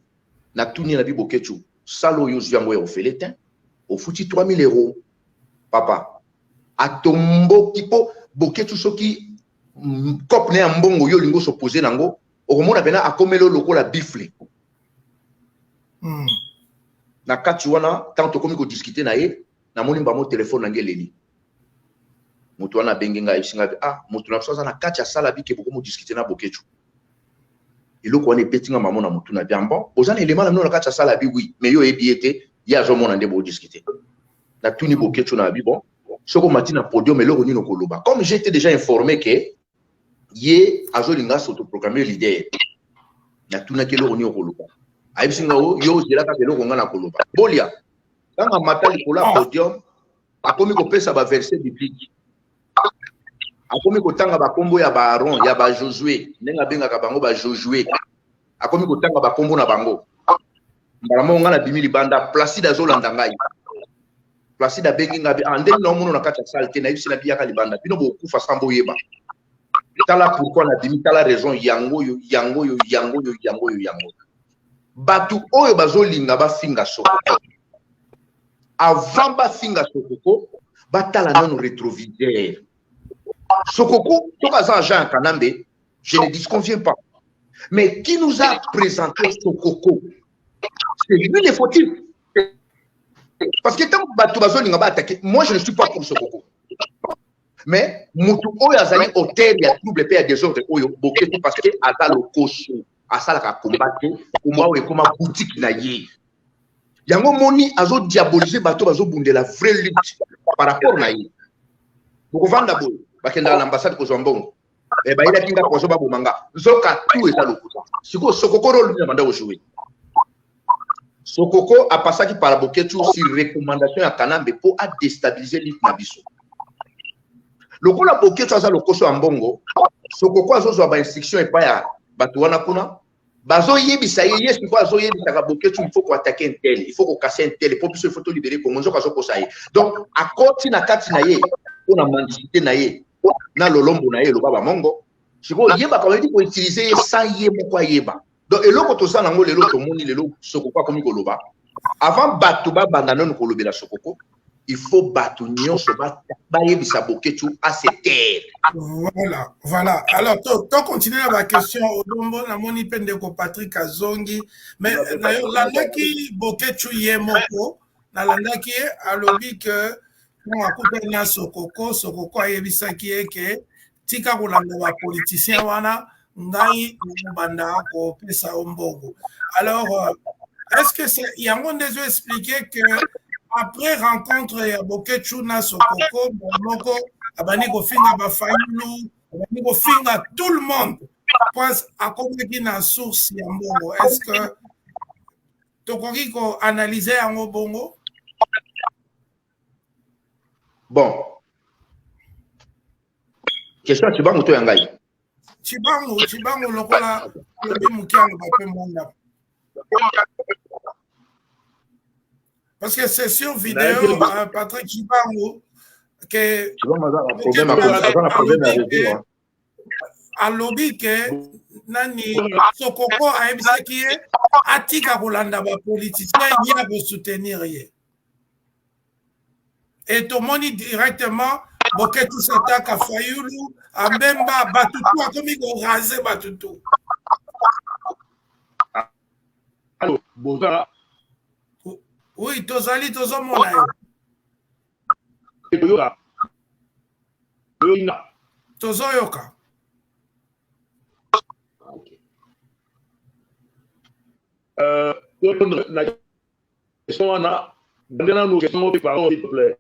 natuni na bi Boketshu, sala oyo ozwi yango ya ofele te, ofuti 3000 euros. Papa atomboki mpo Boketshu soki cope na ya mbongo yo olingi osopose nango, okomona mpena akomeli oyo lokola bifle. Na kati wana, ntango tokomi kodiscuter na ye, namoni mbamo telefone na ngai eleli. Moto wana abengi ngai, ayebisi ngai: "Ah, moto na biso aza na kati, asala bike bokomodiscuter na Boketshu." Eloko wana ebeti nga mamo na motu na bien. Bon, oza na elema na bino na kati, asala bi oui, mais yo oyebi ye te, ye azomona nde bodiscuter. Natuni Boketshu na bi: "Bon, soki omati na podium, eloko nini okoloba?" Comme j'étais déjà informé ke ye azolinga s'autoproclamer leader, natunaki: "Eloko nini okoloba?" Ayebisi nga: "Yo ozela kaka, eloko nga na koloba." Bolia, ntango amata likolo ya podium, akomi kopesa baverset biblique, akomi kotanga bakombo ya baAaron, ya baJosue, ndenge abengaka bango baJosue, akomi kotanga bakombo na bango. Mbala moko ngai nabimi libanda. Placide azolanda ngai. Placide abengi ngai: "Ah, ndenge naomona na kati ya salle te." Nayebisi na biyaka libanda, bino bokufa sans boyeba. Tala pourquoi nabimi, tala raison yango oyo, yango oyo, yango oyo, yango oyo, yango. Bato oyo bazolinga bafinga Sokoko, avant bafinga Sokoko, batala nano rétroviseur. Sokoko soki aza agent ya Kanambe, je ne disconviens pas, mais qui nous a présenté Sokoko, c'est lui le fautif, parce que ntango bato bazolinga baattaquer, moi je ne suis pas pour Sokoko, mais motu oyo azali auteur ya trouble mpe ya désordre oyo, Boketshu, parce que aza lokoso, asalaka combat te. Combat oyo ekóma boutique na ye. Yango moni azodiaboliser bato bazobundela vraie lutte par rapport na ye. Bokovanda boye, bakendaka na ambassade kozwa mbongo, bayelaki nga poison, baboma nga. Nzoka tu eza lokuta. Sikoyo Sokoko, rôle nini abanda kojouer? Sokoko apasaki par Boketshu sur recommandation ya Kanambe mpo adéstabiliser lutte na biso. Lokola Boketshu aza lokoso ya mbongo, Sokoko azozwa bainstruction epai ya bato wana kuna, bazoyebisa ye. Ye sikoyo azoyebisaka Boketshu: "Il faut koattaquer un tel, il faut kokase un tel, mpo biso il faut tolibérer Kongo." Nzoka azokosa ye. Donc akoti na kati na ye mpo na mendicité na ye na lolombo na ye. Eloba bamongo sikoyo, yebaka bayedi koutiliser ye sans ye moko ayeba. Donc eloko toza nango lelo, tomoni lelo Sokoko akomi koloba. Avant bato babanda nano kolobela Sokoko, il faut bato nyonso bayebisa Boketshu ase taire. Voilà. Alors to continue na baquestion. Odombo, namoni mpe ndeko Patrick azongi. Mais nalandaki Boketshu ye moko, nalandaki ye alobi ke ntango akutani na Sokoko, Sokoko ayebisaki ye ke tika kolanda bapoliticien wana, ngai nakobanda kopesa yo mbongo. Alors est ce que c'est yango nde ezoexpliquer que après rencontre ya Boketshu na Sokoko, moko abandi kofinga baFayulu, abandi kofinga tout le monde, po akomaki na source ya mbongo? Est ce que tokoki koanalyser yango bongo? Bon, question ya Cibangu to ya ngai? Cibangu, Cibangu lokola alobi moke, aloba mpe mwanda, parce que c'est sur vidéo, Patrick Cibangu, ke alobi ke nani, Sokoko ayebisaki ye atika kolanda bapoliticien, ye akosoutenir ye. Et tomoni directement Boketshu s'attaque Fayulu, Ambemba, batutu, akomi koraser batutu. Allo, boza? Oui, tozali, tozomona yo. Toyoka, toyoka. Tozoyoka. Na question wana, nde nanu question mpe, pardon, s'il te plaît.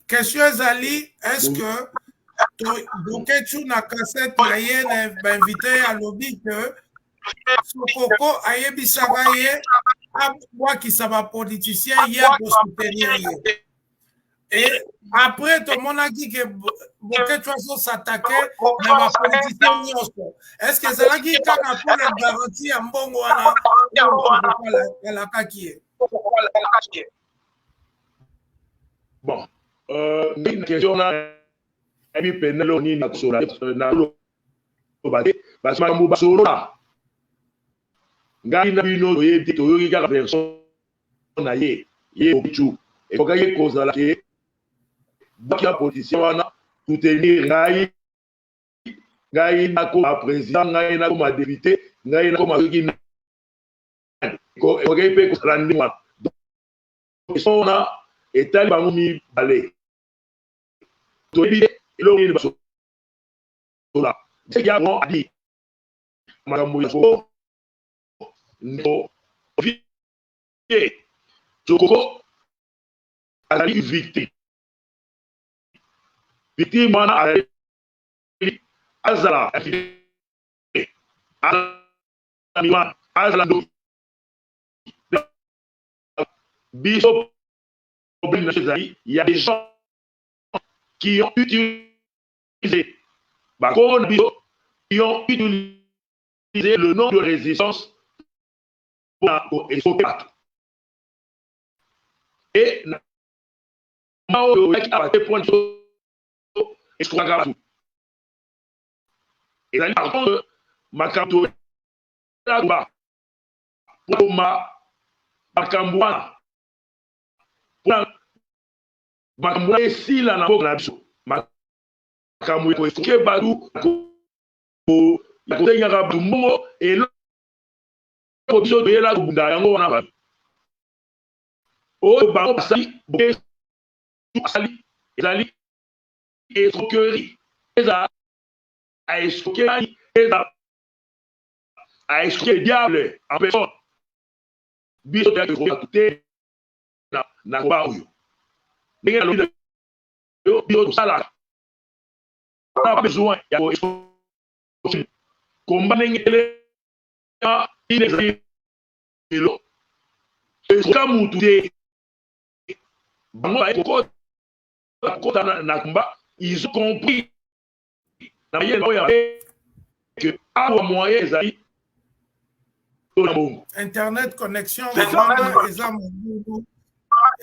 Question ezali: est ce que Boketshu na cassette na ye na bainvité alobi ke Sokoko ayebisaka ye abwakisa bapoliticien, ye akosoutenir ye. Et après tomonaki ke Boketshu azos'attaquer na bapoliticien nyonso. Est ce que ezalaki kaka mpona garantie ya mbongo wana alakaki ye? Bon, ngai question na yebi pene eloko nini nakosola naloba te, parce makambo basolola, ngai na bino toyebi te, toyoki kaka version na ye. Ye Boketshu ekokaki kozala ke bwaki ya politicien wana, soutenir ngai, ngai nakoma président, ngai nakoma député, ngai nakoma soki nani. Ekokaki mpe kozala ndenge wana. Question wana etali bango mibale, toyebi te eloko nini basola. Seki yango adi makambo ya soko ndo vie. Sokoko azali victime. Victime wana azali azala azala ndoki. Biso problème na ezali, il y a des gens qui ont utilisé bakongo na biso, qui ont utilisé le nom de résistance mpona koescroquer bato. E na oyo oyaki awa te mpona biso escroquaka bato ezali. Par contre, makambo toyaka mpona makambo wana, mpona makambo wana esila na mboka na biso, makambo ya koescroquer bato, ya kosengaka bato mbongo, eloko biso toyela kobunda yango wana. Bato oyo bango basali, asali ezali escroquerie, eza aescroquer, eza aescroquer diable en personne. Biso toyaki bato te na koba oyo ndenge nalobi na yo, biso tosalaka na besoin ya komba ndenge elema ezali lelo escroquer mutu te. Bango baye kokota na komba, ils ont compris na mayele oyo que awa moyen ezali to na bongo. Internet connexion vraiment eza mobulu,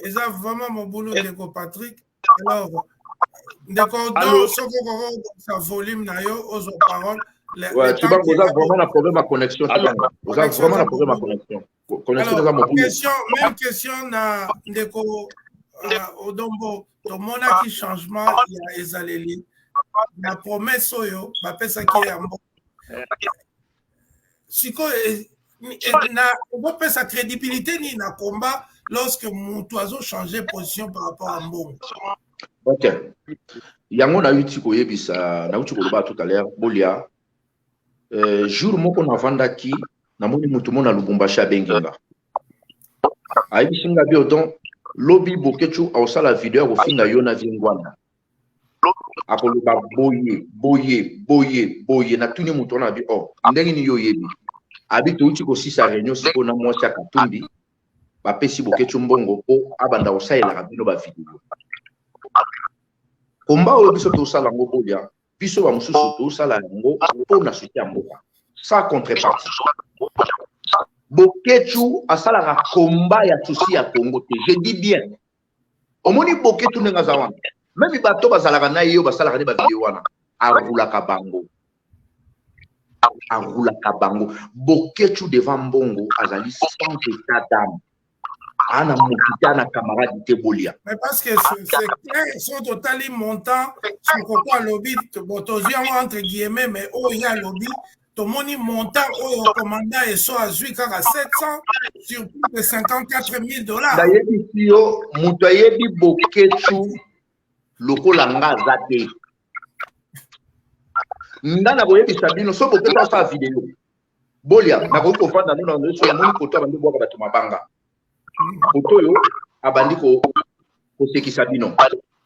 eza vraiment mobulu, ndeko Patrick. Alors ndeko Odon, soki okoki kobongisa volume na yo, ozwa parole. Ouais, Tshibangu, oza vraiment na problème ya connexion. Oza vraiment na problème ya connexion. Connexion eza mobulu. Question, même question na ndeko Odombo. Tomonaki changement ya ezaleli na promesse oyo bapesaki ye ya mboka. Sikoyo na okopesa crédibilité nini na combat lorsque moto azochanger position par rapport à mbongo? Ok, yango nayuti koyebisa, nauti koloba tout à l'heure, bolia jour moko navandaki, namoni motu mo na Lubumbashi abengi nga, ayebisi nga bio donc lobi Boketshu aosala video ya kofinga yo na vie ngwana, akoloba boye boye boye boye. Natuni moto wana abi: "Oh, ndenge nini yo oyebi?" Abi: "Touti kosisa réunion sikoyo na mwasi ya Katumbi, bapesi Boketshu mbongo mpo abanda kosalelaka bino bavideo." Komba oyo biso tosala yango, bolia, biso bamosusu tosala yango mpo na soutien ya mboka sans contrepartie. Boketshu asalaka komba ya souci ya Congo te, je dis bien. Omoni Boketshu ndenge aza wana, même bato bazalaka na ye oyo basalaka nde bavideo wana, arulaka bango, arulaka bango. Boketshu devant mbongo azali sans état d'âme, ana motu te, ana camarade te, bolia. Mais parce que c'est clair, so totali montant Sokoko alobi, bon, tozwi yango entre guillemets, mais oyo ye alobi, tomoni montant oyo commandant Eso azwi kaka 700 sur plus de 54 000 $. Nayebisi yo, moto ayebi Boketshu lokola nga aza te. Nga na koyebisa bino, so Boketshu asala video, bolia, nakoki kovanda no na so namoni koto abandi bwaka bato mabanga, koto oyo abandi kosekisa bino,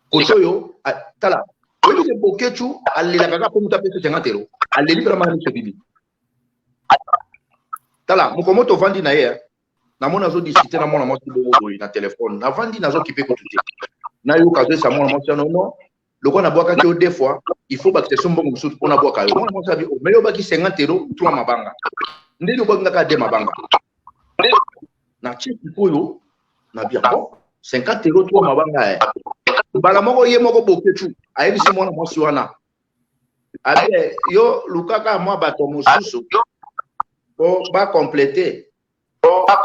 koto oyo tala, oyebi ke Boketshu alelaka kaka mpo moto apesa 50 euro, aleli mpena mana miso ebimi. Tala, moko moto ovandi na ye, namoni azodiscute na mwana mwasi bongo boye na telefone. Navandi, nazokipe kutu te. Nayoka azoyesa mwana mwasi wana: "Non, lokola nabwakaki yo deux fois, il faut bakisa so mbongo mosusu mpo nabwaka yo." Mwana mwasi abi: "Mais yo obaki 50 euro, trois mabanga, ndeni obwaki nga kaka deux mabanga?" Natie sikoyo na bien, bon, 50 euro, trois mabanga. Ye mbala moko, ye moko Bokecu ayebisi mwana mwasi wana abe: "Yo lukaka mwa bato mosusu po bacomplete,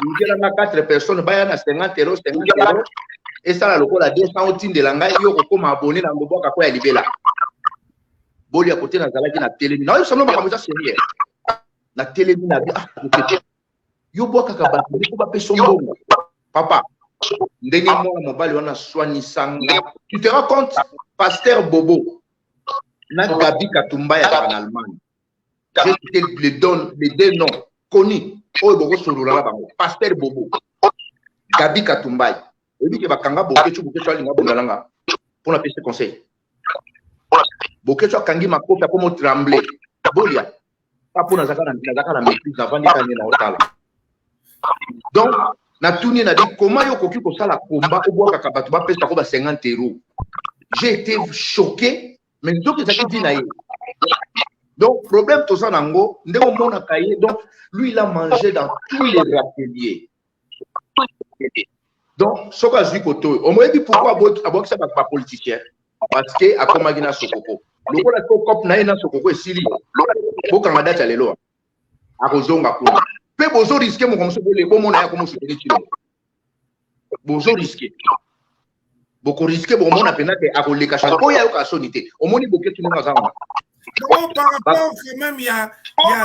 lukelanga 4 personnes baya na 50 euro, 50 euro esala lokola 200, otindela ngai, yo kokóma abonné na ngobwaka ko ya libela." Bolia kote nazalaki na telemi, naoyebisa no makambo eza sérieux. Na telemi na bi: "Ah, Bokecu, yo bwakaka bato mpo bapesa mbongo." Papa, ndenge mwana mobali wana aswanisanga, tu te rends compte? Pasteur Bobo na Gabi Katumba yazaka na Allemagne, j'ai cité les, don, les deux noms connus oyo bokosolola na bango, Pasteur Bobo, Gabi Katumbai. Oyebi ke bakanga Bokecu. Bokecu alinga bunda nanga mpona pesa conseil. Bokecu akangi makofi, akomo tremble. Bolia ka mpo nazaka na maîtrise, navandi kanye na otala. Donc natuni na bi: "Koma yo okoki kosala komba, obwakaka bato, bapesako ba 50 euro?" J'ai été choqué, mais nzoki ezalaki ntina ye. Donc problème toza nango, ndenge omonaka ye, donc lui, il a mangé dans tous les râteliers. Donc soki azwi koto oyo, omoyebi pourquoi abwakisa bato bapoliticien? Parce que akomaki na Sokoko. Lokola so cope na ye na Sokoko esili, bokanga date ya lelo, akozonga kuna mpe bozorisquer moko mosusu bomona ye akomosukeli Tshilombo. Bozorisquer, bokorisquer, bokomona mpenza ke akoleka change oyo ayoka soni te. Omoni Boketu ndenge aza wana. Donc, par rapport quand même ya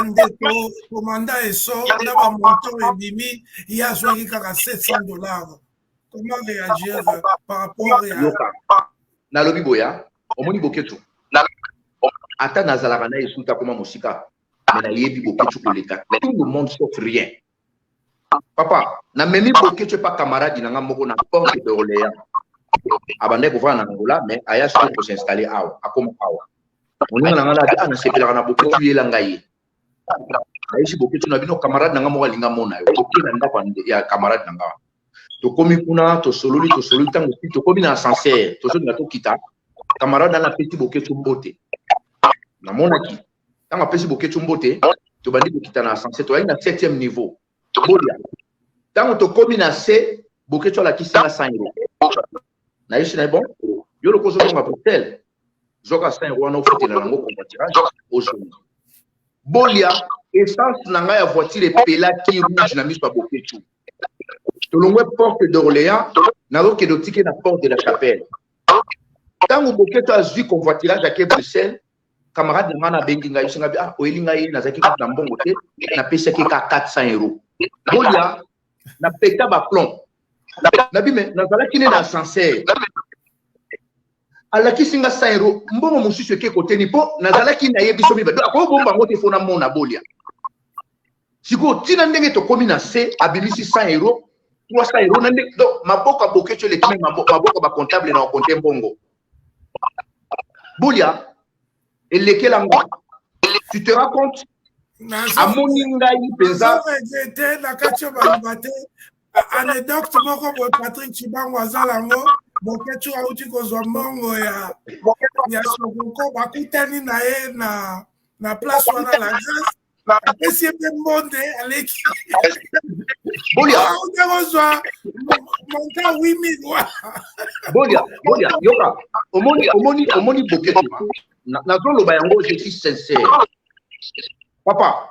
ndeko commandant Eso na bamontant ebimi, ye azwaki kaka 700 dollars, comment réagir par rapport ya Yoka, nalobi boya, omoni Boketu, ata nazalaka na ye suta akoma mosika, me nayebi Boketu koleka tout le monde sauf rien. Papa, namemi Boketu epa camarade na nga moko na Porte d'Orléans. Abandaki kovanda na Angola, mais aya sikoyo kos'installer awa, akoma awa. Moninga na nga na ah, nasepelaka na Boketu, yela ngai ye. Nayesi Boketu na bino: "Camarade na nga moko alinga mona yo." Toke na ndako ya camarade na nga, tokomi kuna, tosololi, tosololi. Ntango si tokomi na ascenseur, tozolinga tokita, camarade na apesi Boketu mbote. Namonaki ntango apesi Boketu mbote, tobandi kokita na ascenseur, toyaki na septième niveau. Bolia, ntango tokomi na se, Boketu alakisi nga 100 euro. Nayesi na ye: "Bon, yo loko ozozonga Bruxelles, zwaka 100 euro wana, ofutela nango covoiturage, ozonga." Bolia, essence na ngai ya voiture epelaki rouge na miso ya Boketu. Tolongwe Porte d'Orléans, nazokende otike na Porte de la Chapelle. Ntango Boketu azwi covoiturage, ake Bruxelles, camarade na ngai nabengi ngai, yosinga bi: "Ah, oyeli ngai ye, nazalaki kutu na mbongo te, napesaki ka 400 euro." Bolia, napeta baplomb nabi, me nazalaki ne na ascenseur, alakisi nga 100 euro, mbongo mosusu eke koteni mpo nazalaki na ye biso mibale, akobomba yango te, fo namona. Bolia, sikoyo ntina ndenge tokomi na se, abimisi 100 euro, 300 euro na ndenge. Donc maboko ya Bokecu eleki me maboko ya bacomptable na bakonte mbongo. Bolia, elekelanga, tu te rends compte? Amoni ngai mpenza. Te, na kati oyo baloba te, anecdote moko boye, Patrick Chibango azala yango. Bokecu auti kozwa mbongo ya Sokoko, bakutani na ye na place wana la Grèce, apesi ye mpe mbonde, aleki. Bolia. Auti kozwa montant 8000 wa. Bolia, Bolia, yoka, omoni, omoni, omoni Bokecu, nazoloba yango, je suis sincère, papa.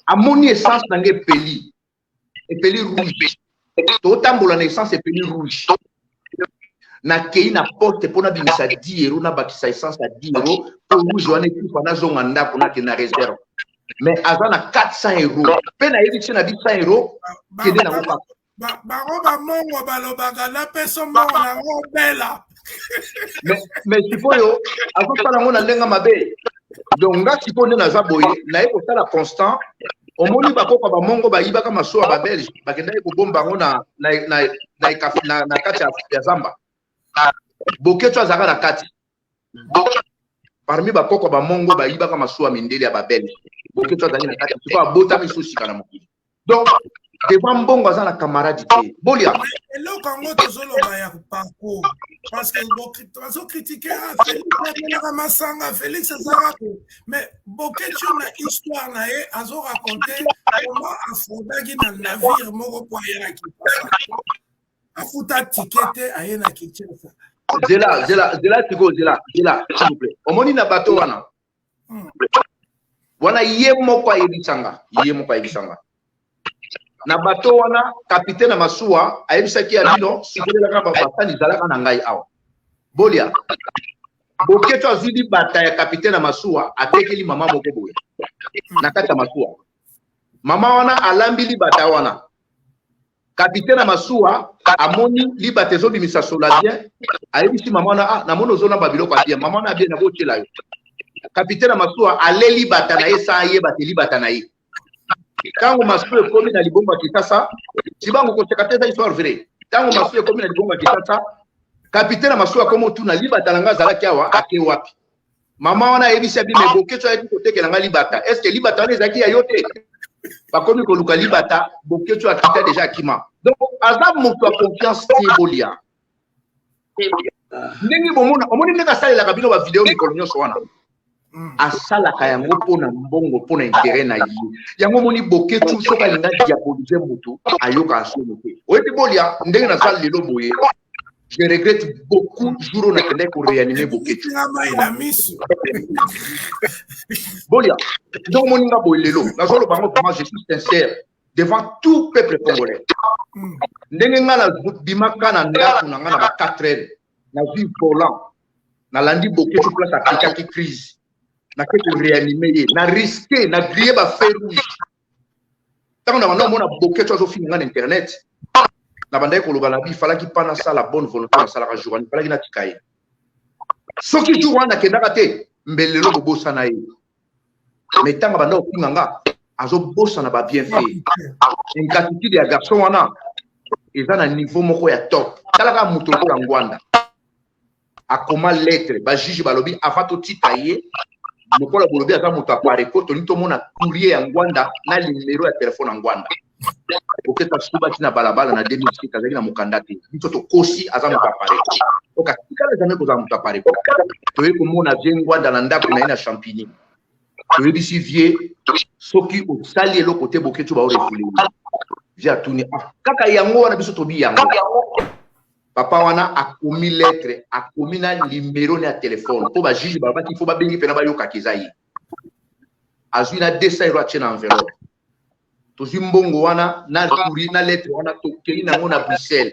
Amoni essence na ngai epeli, epeli rouge, totambola na essence epeli rouge. Nakei na porte mpo nabimisa 10 euro, nabakisa essence ya 10 euro mpo rouge wana ekufa, nazonga ndako, nakende na réserve. Mais aza na 400 euro mpe nayebi te na bi 100 euro, kende nango kaka. Bango bamongo balobaka: "Napesa mbongo nango bela." Mais sikoyo azosala yango na ndenge mabe. Donc nga sikoyo nde naza boye, naye kosala constant. Omoni, bakoka bamongo bayibaka masuwa, babelge bakendaki kobomba yango na kati ya zamba. Bokecu azalaka na kati parmi bakoko bamongo bayibaka masuwa mindele ya babelge. Bokecu azalaki na kati. Sikoyo abotami so sika na mokili. Donc devant mbongo aza na camarade te, bolia. Eloko yango tozoloba ya parcours, parce que bazocritiquer: ah, Félix amelaka masanga, Félix azalaka. Mais Boketshu, na histoire na ye, azoraconter comment afraudaki na navire moko po aye na Kinshasa, afuta ticket te, aye na Kinshasa. Zela, zela, zela sikoyo, zela, zela, s'il vous plaît. Omoni na bato wana wana, ye moko ayebisanga, ye moko ayebisanga na bato wana, capitaine ya masuwa ayebisaki ya bino sikolelaka basani ezalaka na ngai awa. Bolia, Boketshu azwi libata ya capitaine ya masuwa, atekeli mama moko boye na kati ya masuwa. Mama wana alambi libata wana. Capitaine ya masuwa amoni libata ezobimisa sola bien, ayebisi mama wana: "Ah, namoni ozolamba biloko ya bien." Mama wana: "Bien, nakotiela yo." Capitaine ya masuwa ale libata na ye sa ayeba te libata na ye. Ntango masuwa ekomi na libongo ya Kinshasa, Cibango, koseka te, eza histoire vrai. Ntango masuwa ekomi na libongo ya Kinshasa, capitaine ya masuwa akomi otuna: "Libata na nga azalaki awa, ake wapi?" Mama wana ayebisi abime: "Boketshu ayaki kotekela nga libata. Est ce que libata wana ezalaki ya yo te?" Bakomi koluka libata, Boketshu akita déjà, akima. Donc aza moto ya confiance te. Bolia, ndenge bomona, omoni ndenge asalelaka bino bavidéo mikolo nyonso wana, asalaka yango mpona mbongo, mpona intérêt na ye. Yango omoni Boketshu, soki alinga diaboliser motu, ayokaka sono te. Oyebi, bolia, ndenge naza lelo boye, je regrette beaucoup jour oyo nakendaki koréanimer Boketshu. Bolia, donc omoni nga boye lelo, nazoloba yango vraiment, je suis sincère devant tout peuple congolais. Ndenge nga nabimaka na ndako na nga na ba 4 heures, nazwi volant, nalandi Boketshu place apikaki crise, nake koréanimer ye, na risque na griller bafeu rouge. Ntango na banda omona Boketshu azofinga nga na internet, na bandaki koloba na bi falaki mpa nasala bonne volonté, nasalaka jour wana, falaki natika ye. Soki jour wana nakendaka te, mbele lelo bobosana ye. Mais ntango banda kofinga nga, azobosana babienfait. Ingratitude ya garçon wana eza na niveau moko ya top. Talaka moto lokola Ngwanda, akoma lettre, bajuge balobi: "Avant totika ye, lokola bolobi aza moto Apareco, tolingi tomona courrier ya Ngwanda na numéro ya téléphone ya Ngwanda." Oketa subaki na balabala na 2007, azalaki na mokanda te. Biso tokosi, aza moto Apareco. Oka tikala jamais kozala moto Apareco. Toyei komona vieux Ngwanda na ndako na ye na Champigny. Toyebisi vieux: "Soki osali eloko te, Boketshu baorefouler." Vieux atuni: "Ah, kaka yango wana?" Biso tobi yango. Papa wana akomi lettre, akomi na numéro ne ya téléphone, mpo bajuge balobaki fo babengi mpena bayokaka eza ye. Azwi na 200 euro, atie na enveloppe. Tozwi mbongo wana na courrier na lettre wana, tokei nango na Bruxelles,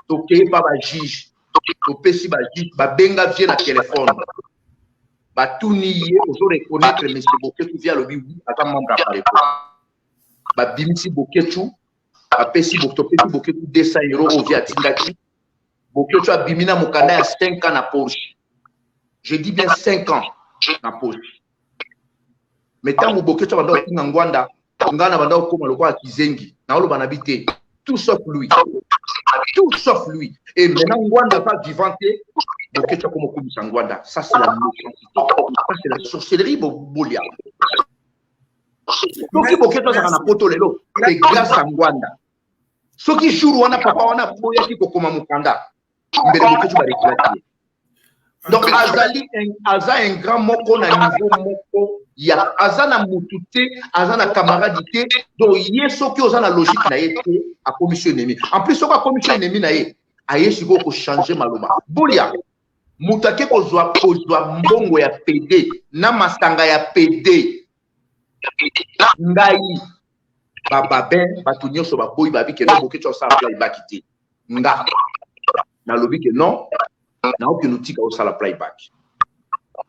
tokei pa bajuge, topesi bajuge. Babenga vieux na téléphone, batuni ye: "Ozo reconnaître monsieur Boketshu?" Vieux alobi: "Oui, aza membre ya Apareco." Babimisi Boketshu, bapesi, topesi Boketshu 200 euro oyo vieux atindaki. Boketshu abimi na mokanda ya 5 ans na poche, je dis bien 5 ans na poche. Mais ntango Boketshu abanda kofinga Ngwanda, ngai na banda kokóma lokola kizengi, naoloba na bi te, tout sauf lui, tout sauf lui. Et maintenant Ngwanda aza vivant te, Boketshu akoma okumisa Ngwanda. Ça, c'est la méchanceté, ça, c'est la sorcellerie. Bolia, soki Boketshu azalaka na poto lelo, c'est grâce à Ngwanda. Soki jour wana papa wana aboyaki kokoma mokanda, mbele Boketshu barekulaki ye. Donc azali, aza un grand moko na niveau moko ya aza na mutu te, aza na camarade te. Donc ye, soki oza na logique na ye te, akomisi yo ennemi. En plus, soki akomisi yo ennemi na ye, aye sikoyo kochanger maloba. Bolia, moto ake kozwa mbongo ya PD na masanga ya PD, ngai bababin, bato nyonso baboyi, babi ke non, Boketshu osala playback te. Nga nalobi ke non, naokende otika osala playback.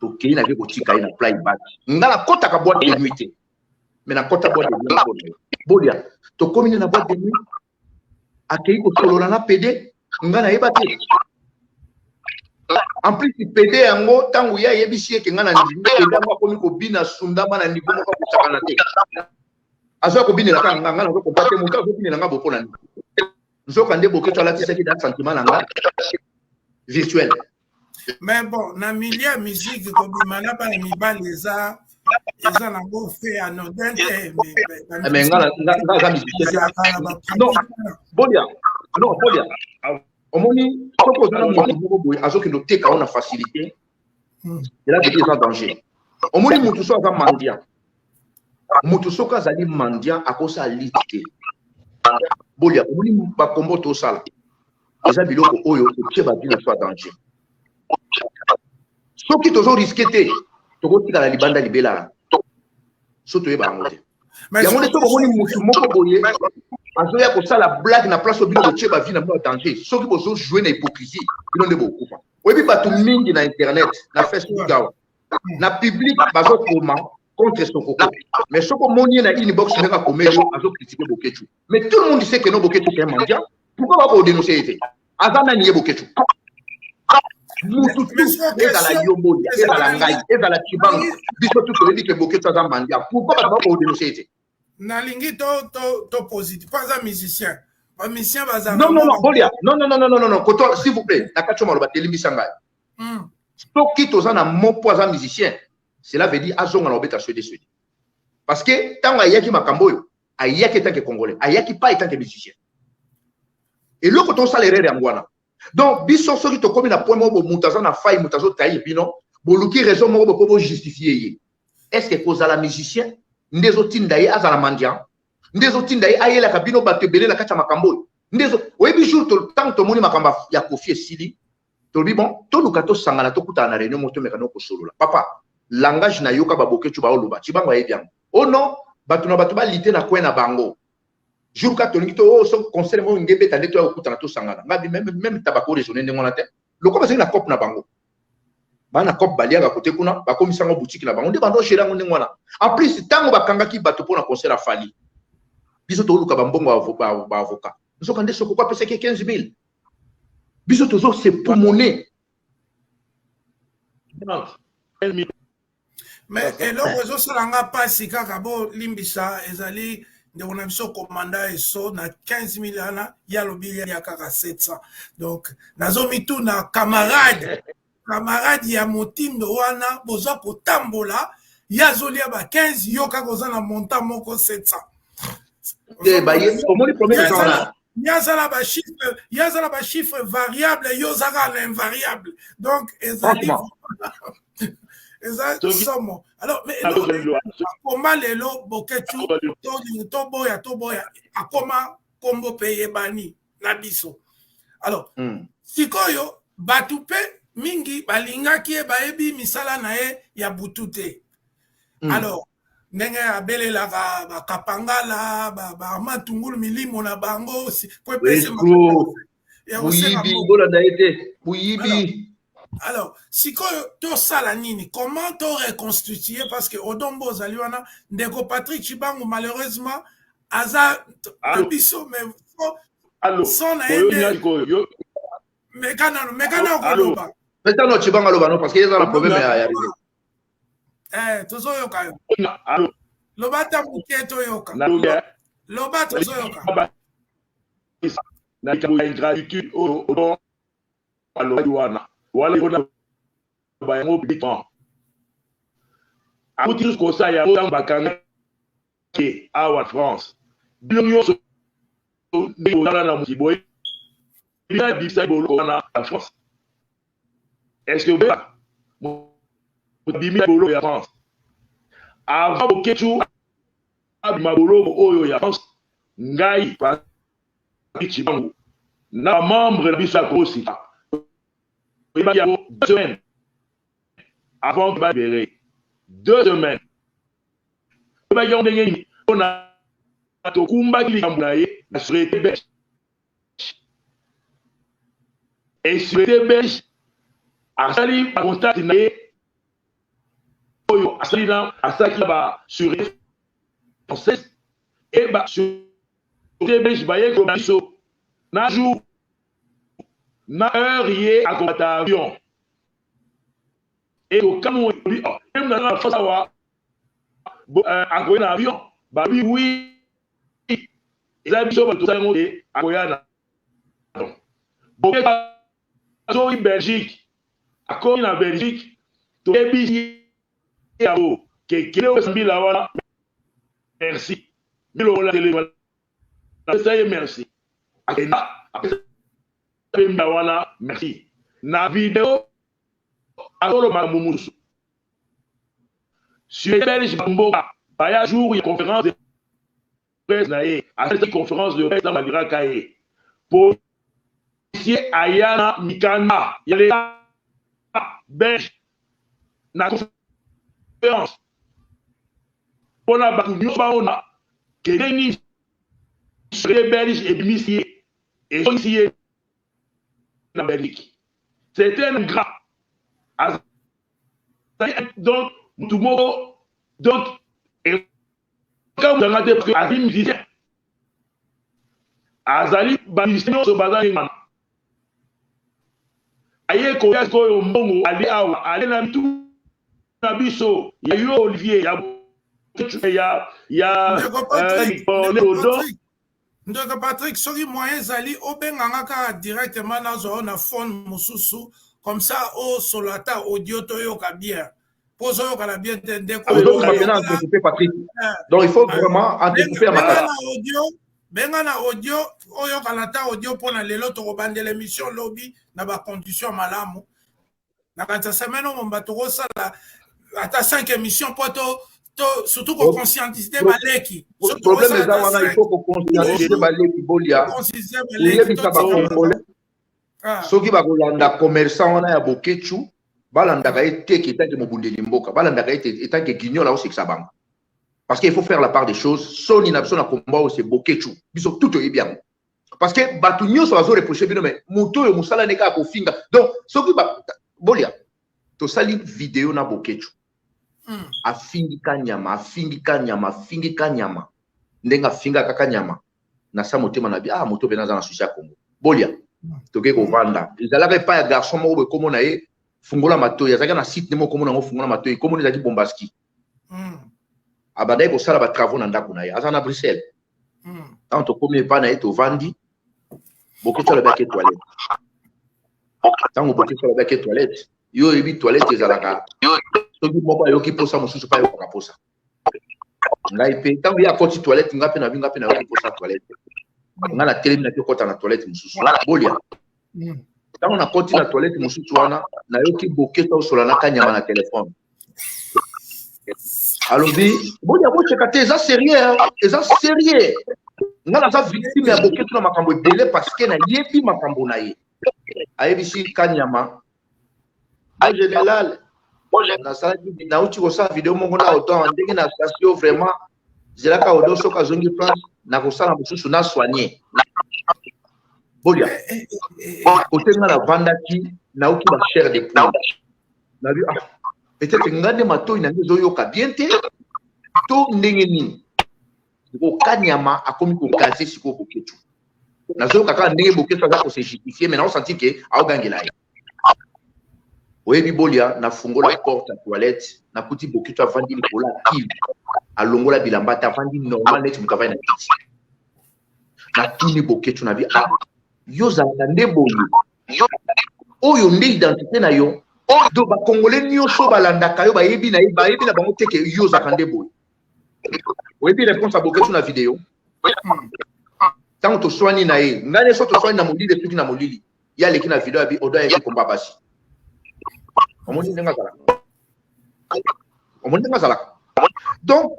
Tokei, nake kotika ye na playback. Nga nakɔtaka boîte de nuit te, mais nakɔta boîte de nuit mpona ye. Bolia, tokomi nde na boîte de nuit, akei kosolola na PD, nga nayeba te. En plus, PD yango, ntango ye ayebisi eke nga na ndimi, PD yango akomi kobina sundama na niveau moko akosakana te. Azoya kobinela kaka nga, nga nazokompa te moto azobinela nga bopo na nini. Nzoka nde Boketshu alatisaki da sentiment na nga virtuel. Mais bon, na milieu ya musique, kobima na bana mibali eza Eza nango fait anodin te. Mais nga nga musicien. Non, Bolia. Non, Bolia. Omoni soki oza na moto moko boye azokende oteka yo na facilité, ela veut dire eza danger. Omoni motu so aza mendiant, motu soki azali mendiant akosala liti te. Bolia, omoni bakombo tosala eza biloko oyo otie ba vie na biso ya danger. Soki tozo risquer te, tokotikala libanda libela so toyeba yango te. Yango nde soki omoni motu moko boye azoya kosala blague na place oyo bino botie ba vie na bino ya danger, soki bozojouer na hypocrisie, bino nde bokufa. Oyebi bato mingi na internet, na Facebook awa, na public bazokoma contre Sokoko, mais soki omoni ye na inbox, ndenge akomeli yo, azocritiquer Boketshu. Mais tout le monde sait que non, Boketshu c'est un mendiant. Pourquoi bakodénoncer ye te? Aza nani ye Boketshu? Mutu tu, ezala yo Mbolia, ezala ngai, ezala Cibango, biso tu toyebi ke Boketshu aza mendiant. Pourquoi bato bakodénoncer ye te? Nalingi to positif mpo aza musicien, bamusicien bazala Non, non, non, Bolia, non, non, non, non, non, non, koto, s'il vous plaît, na kati yo maloba, telimbisa ngai. Soki toza na mo mpo aza musicien, cela veut dire azonga na kobeta swede swede, parce que ntango ayaki makambo oyo, ayaki en tant que Congolais, ayaki pas en tant que musicien. Eloko tosala erreur yango wana. Donc biso soki tokómi na point moko, moto aza na faille, moto azotrahir bino, boluki raison moko bo mpo bojustifier ye. Est ce que kozala musicien nde ezotinda ye azala mendiant, nde ezotinda ye ayelaka bino bato ebele na kati ya makambo oyo? Nde oyebi jour ntango tomoni makambo ya Kofi esili, tolobi bon, toluka tosangana, tokutana na réunion moko, tomeka no kosolola. Papa, langage nayoka baBoketshu baoloba, Cibango ayebi yango. Oh non, bato na bato balite na coin na bango. Jour ka tolingi to, oh, so concert moko ngebeta nde toya kokutana, tosangana. Ngabi même tabako raisonner ndenge wana te. Lokola bazali na cope na bango, baa na cope, baliaka kote kuna, bakomisa yango boutique na bango, nde bando gérer yango ndenge wana. En plus, ntango bakangaki bato mpo na concert ya Fally, biso toluka bambongo baavocat, nzoka nde Sokoko apesaki 15 000. Biso tozo se poumoner. Mais eloko ezosala nga mpasi kaka, bolimbisa, ezali ndeko na biso komanda eso na 15 000 wana, ye alobi ya kaka 700. Donc nazomituna, camarade, camarade ya motindo wana boza kotambola, ye azolia ba 15, yo kaka oza na montant moko 700. Omoni problème eza wana. Ye azala bachiffre, ye azala bachiffre variable, yo oza kaka na invariable. Donc ezali eza somo. Alors, mais akoma lelo Boketshu, toboya toboya, akoma kombo mpe yebani na biso. Alors sikoyo bato mpe mingi balingaki ye, bayebi misala na ye ya butu te. Alors ndenge abelelaka bakapangala, bamatungulu, milimo na bango po epesi. Moyibi, bolanda ye te, moyibi. Alors sikoyo tosala nini? Comment to reconstituer? Parce que Odombo ozali wana, ndeko Patrick Chibangu malheureusement aza na biso, mais son na ye nde. Meka nano, meka nano koloba. Pesa no Chibangu aloba no, parce que eza na problème ya Eh, tozoyoka yo. Loba ata moke, toyoka. Loba, tozoyoka. Na likambo ya ingratitude oyo alobaki wana, wana mpona yango publiquement, akuti susu kosala yango ntango bakangaki awa France. Bino nyonso ndenge bozala na moki boye, bisa boloko wana ya France. Est ce que oyeba bimi boloko ya France avant Boketshu abima boloko oyo ya France? Ngai Patrick Cibangu na bamembre na biso ya Kosika oyebaki yango 2 semaines avant balibérer, 2 semaines. Oyebaki yango ndenge nini? Mpona tokumbaki likambo na ye na sûreté belge, et sûreté belge asali bacontact na ye oyo asali na asalaki na basûreté française, e basûreté belge baye koloba biso na jour na heure ye akobata avion. E tokamwe, na na France awa akoya na avion? Balobi oui, eza biso bato tosala yango te, akoya na azoyi Belgique. Akomi na Belgique, toyebisi yango. Ke kende opesa mbila wana merci. Mbila tele wana apesa ye merci. Akenda apesa pe mbila wana merci. Na video azoloba makambo mosusu. Sur belge mboka baya jour ya conférence de presse na ye, asalaki conférence de presse ntango baliraka ye. Policier aya na mikanda ya leta belge na conférence mpona bato nyonso baona ke ndenge nini société belge ebimisi ye, ezongisi ye na Belgique. C'était un grand azali donc mutu moko, donc ekamwisanga te parce que azali musicien, azali bamusicien nyonso baza ndenge wana. Aye koya sikoyo mbongo ali awa, ale na mitu na biso ya yo Olivier ya ya ya Ndeko Patrick, soki moyen ezali, obenganga kaka directement, nazwa yo na phone mosusu, comme ça osolo ata audio toyoka bien, mpo ozoyokana bien te, ndeko. Patrick, donc il faut vraiment anticiper ya makasi. Audio, benga na audio, oyokana ata audio mpona lelo. Tokobandela émission lobi na bacondition malamu. Na kati ya semaine oyo momba tokosala ata 5 émission mpo to surtout koconscientiser baleki. Problème eza wana, il faut koconscientiser baleki. Bolia, oyebisa bacongolais, soki bakolanda commerçant wana ya Bokechu, balandaka ye te en tant que mobundeli mboka, balandaka ye te en tant que guignol aosekisa bango, parce qu'il faut faire la part des choses. Soni na biso na komba oyo, c'est Bokechu. Biso tout toyebi yango, parce que bato nyonso bazoreproche bino, mais moto oyo mosala ne kaka kofinga. Donc soki bolia, tosali video na Bokechu, afingi Kanyama, afingi Kanyama, afingi Kanyama ndenge afingaka Kanyama na sa motema na bi ah, moto mpenza aza na souci ya Congo. Bolia, toke kovanda, ezalaka epai ya garçon moko boye, kombo na ye Fungola Matoi. Azalaki na site nde moko, kombo nango Fungola Matoi, kombo ezalaki Bombaski. Abandaki kosala batravaux na ndako na ye, aza na Bruxelles. Ntango tokomi epai na ye, tovandi, Bokecu alobaki toilette. Ntango Bokecu alobaki toilette, yo oyebi toilette ezalaka soki moko ayoki posa, mosusu mpe ayokaka posa. Ngai mpe, ntango ye akoti toilette, ngai mpe nabi, ngai mpe nayoki posa toilette. Ngai natelemi, naki okɔta na toilette mosusu. Bolia, ntango nakɔti na toilette mosusu wana, nayoki Bokecu osola na Kanyama na telefone. Alobi, bolia, boseka te, eza sérieux, eza sérieux. Ngai naza victime ya Bokecu na makambo ebele, parce que nayebi makambo na ye. Ayebisi Kanyama: "En général, nasalaki, nauti kosala video moko na Odon, ndenge na station. Vraiment, zelaka Odon, soki azongi France, nakosala mosusu na soigne." Bolia, kote nga navandaki, naoki bachair de poule. Nabi ah, peut-être nga nde matoi na ngai ezoyoka bien te to ndenge nini. Sikoyo Kanyama akomi kogaze sikoyo Bokecu. Nazoyoka kaka ndenge Bokecu aza kose justifier, mais naosentir ke aogangela ye. Oyebi bolia, nafungola porte ya toilette, nakuti Bokecu avandi likolo ya kili, alongola bilamba te, avandi normal neti moto avandi na kiti. Natuni Bokecu, na bi ah, yo ozalaka nde boye? Oyo nde identité na yo? Donc bacongolais nyonso balandaka yo, bayebi na ye, bayebi na bango te ke yo ozalaka nde boye? Oyebi réponse ya Bokecu na video? Ntango toswani na ye, ngai ne so toswani na molili, esuki na molili. Ye aleki na video, abi Odo ayaki komba basi. Omoni ndenge azalaka, omoni ndenge azalaka. Donc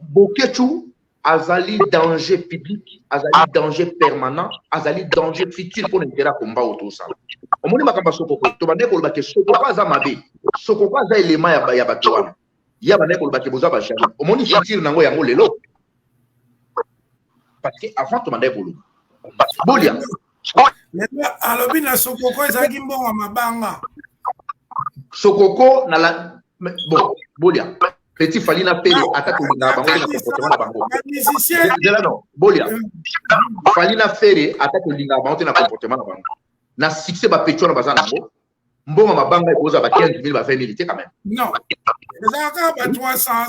Bokecu azali danger public, azali danger permanent, azali danger futur mpona intérêt ya komba oyo tosala. Omoni makambo ya Sokoko, tobandeki koloba ke Sokoko aza mabe, Sokoko aza elema ya bato wana. Ye abandaki koloba ke boza bajaloux. Omoni futur nango yango lelo, parce que avant tobandaki koloba, bolia. Lelo alobi na Sokoko ezalaki mbongo ya mabanga. Sokoko na la, bon, bolia, petit Fally na Ferre, ata tolingaka bango te na comportement na bango. Zela, non, bolia, Fally na Ferre, ata tolingaka bango te na comportement na bango, na succès bapetits wana baza nango, mbongo mabanga ekozala ba 15 000, ba 20 000 te quand même. Non, ezalaka ba 300,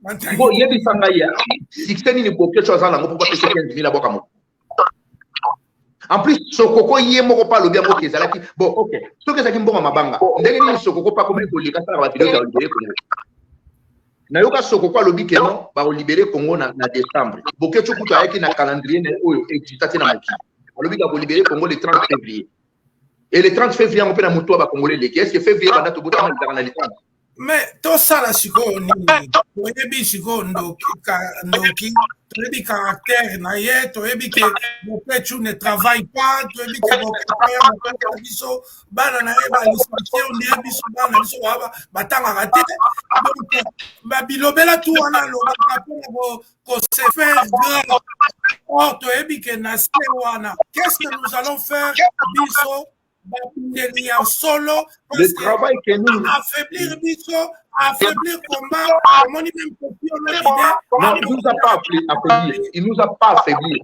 500. Bo yebisa ngai ya succès nini Bokecu aza nango mpo bapesa 15 000 abwaka moto? En plus, Sokoko ye moko pa alobi yango ke ezalaki bon. Ok, soki ezalaki mbongo ya mabanga, ndenge nini Sokoko pa akomaki koleka asalaka bavideo ya kolibérer Congo? Nayoka Sokoko alobi ke non, bakolibérer Congo na décembre. Boketshu kutu ayaki na calendrier na ye oyo exista te na mokili. Alobi bakolibérer Congo le 30 février, et le 30 février yango mpe na motu ya Bakongole eleki. Est ce que février banda tobotama ezalaka na le 30? Mais tosala sikoyo nini? Toyebi sikoyo ndoki, ndoki, toyebi caractère na ye, toyebi ke Boketshu ne travaille pas, toyebi ke Boketshu biso bana na ye balicencié, ondire biso bana na biso batangaka te. Donc babilobela tu wana alobaka mpona kose faire grand. Or toyebi ke na se wana, qu'est-ce que nous allons faire, biso babundeli ya solo? Le travail que nous affaiblir biso, affaiblir combat, omoni même Kofi Olomide. Non, il nous a pas affaiblir, il nous a pas affaiblir.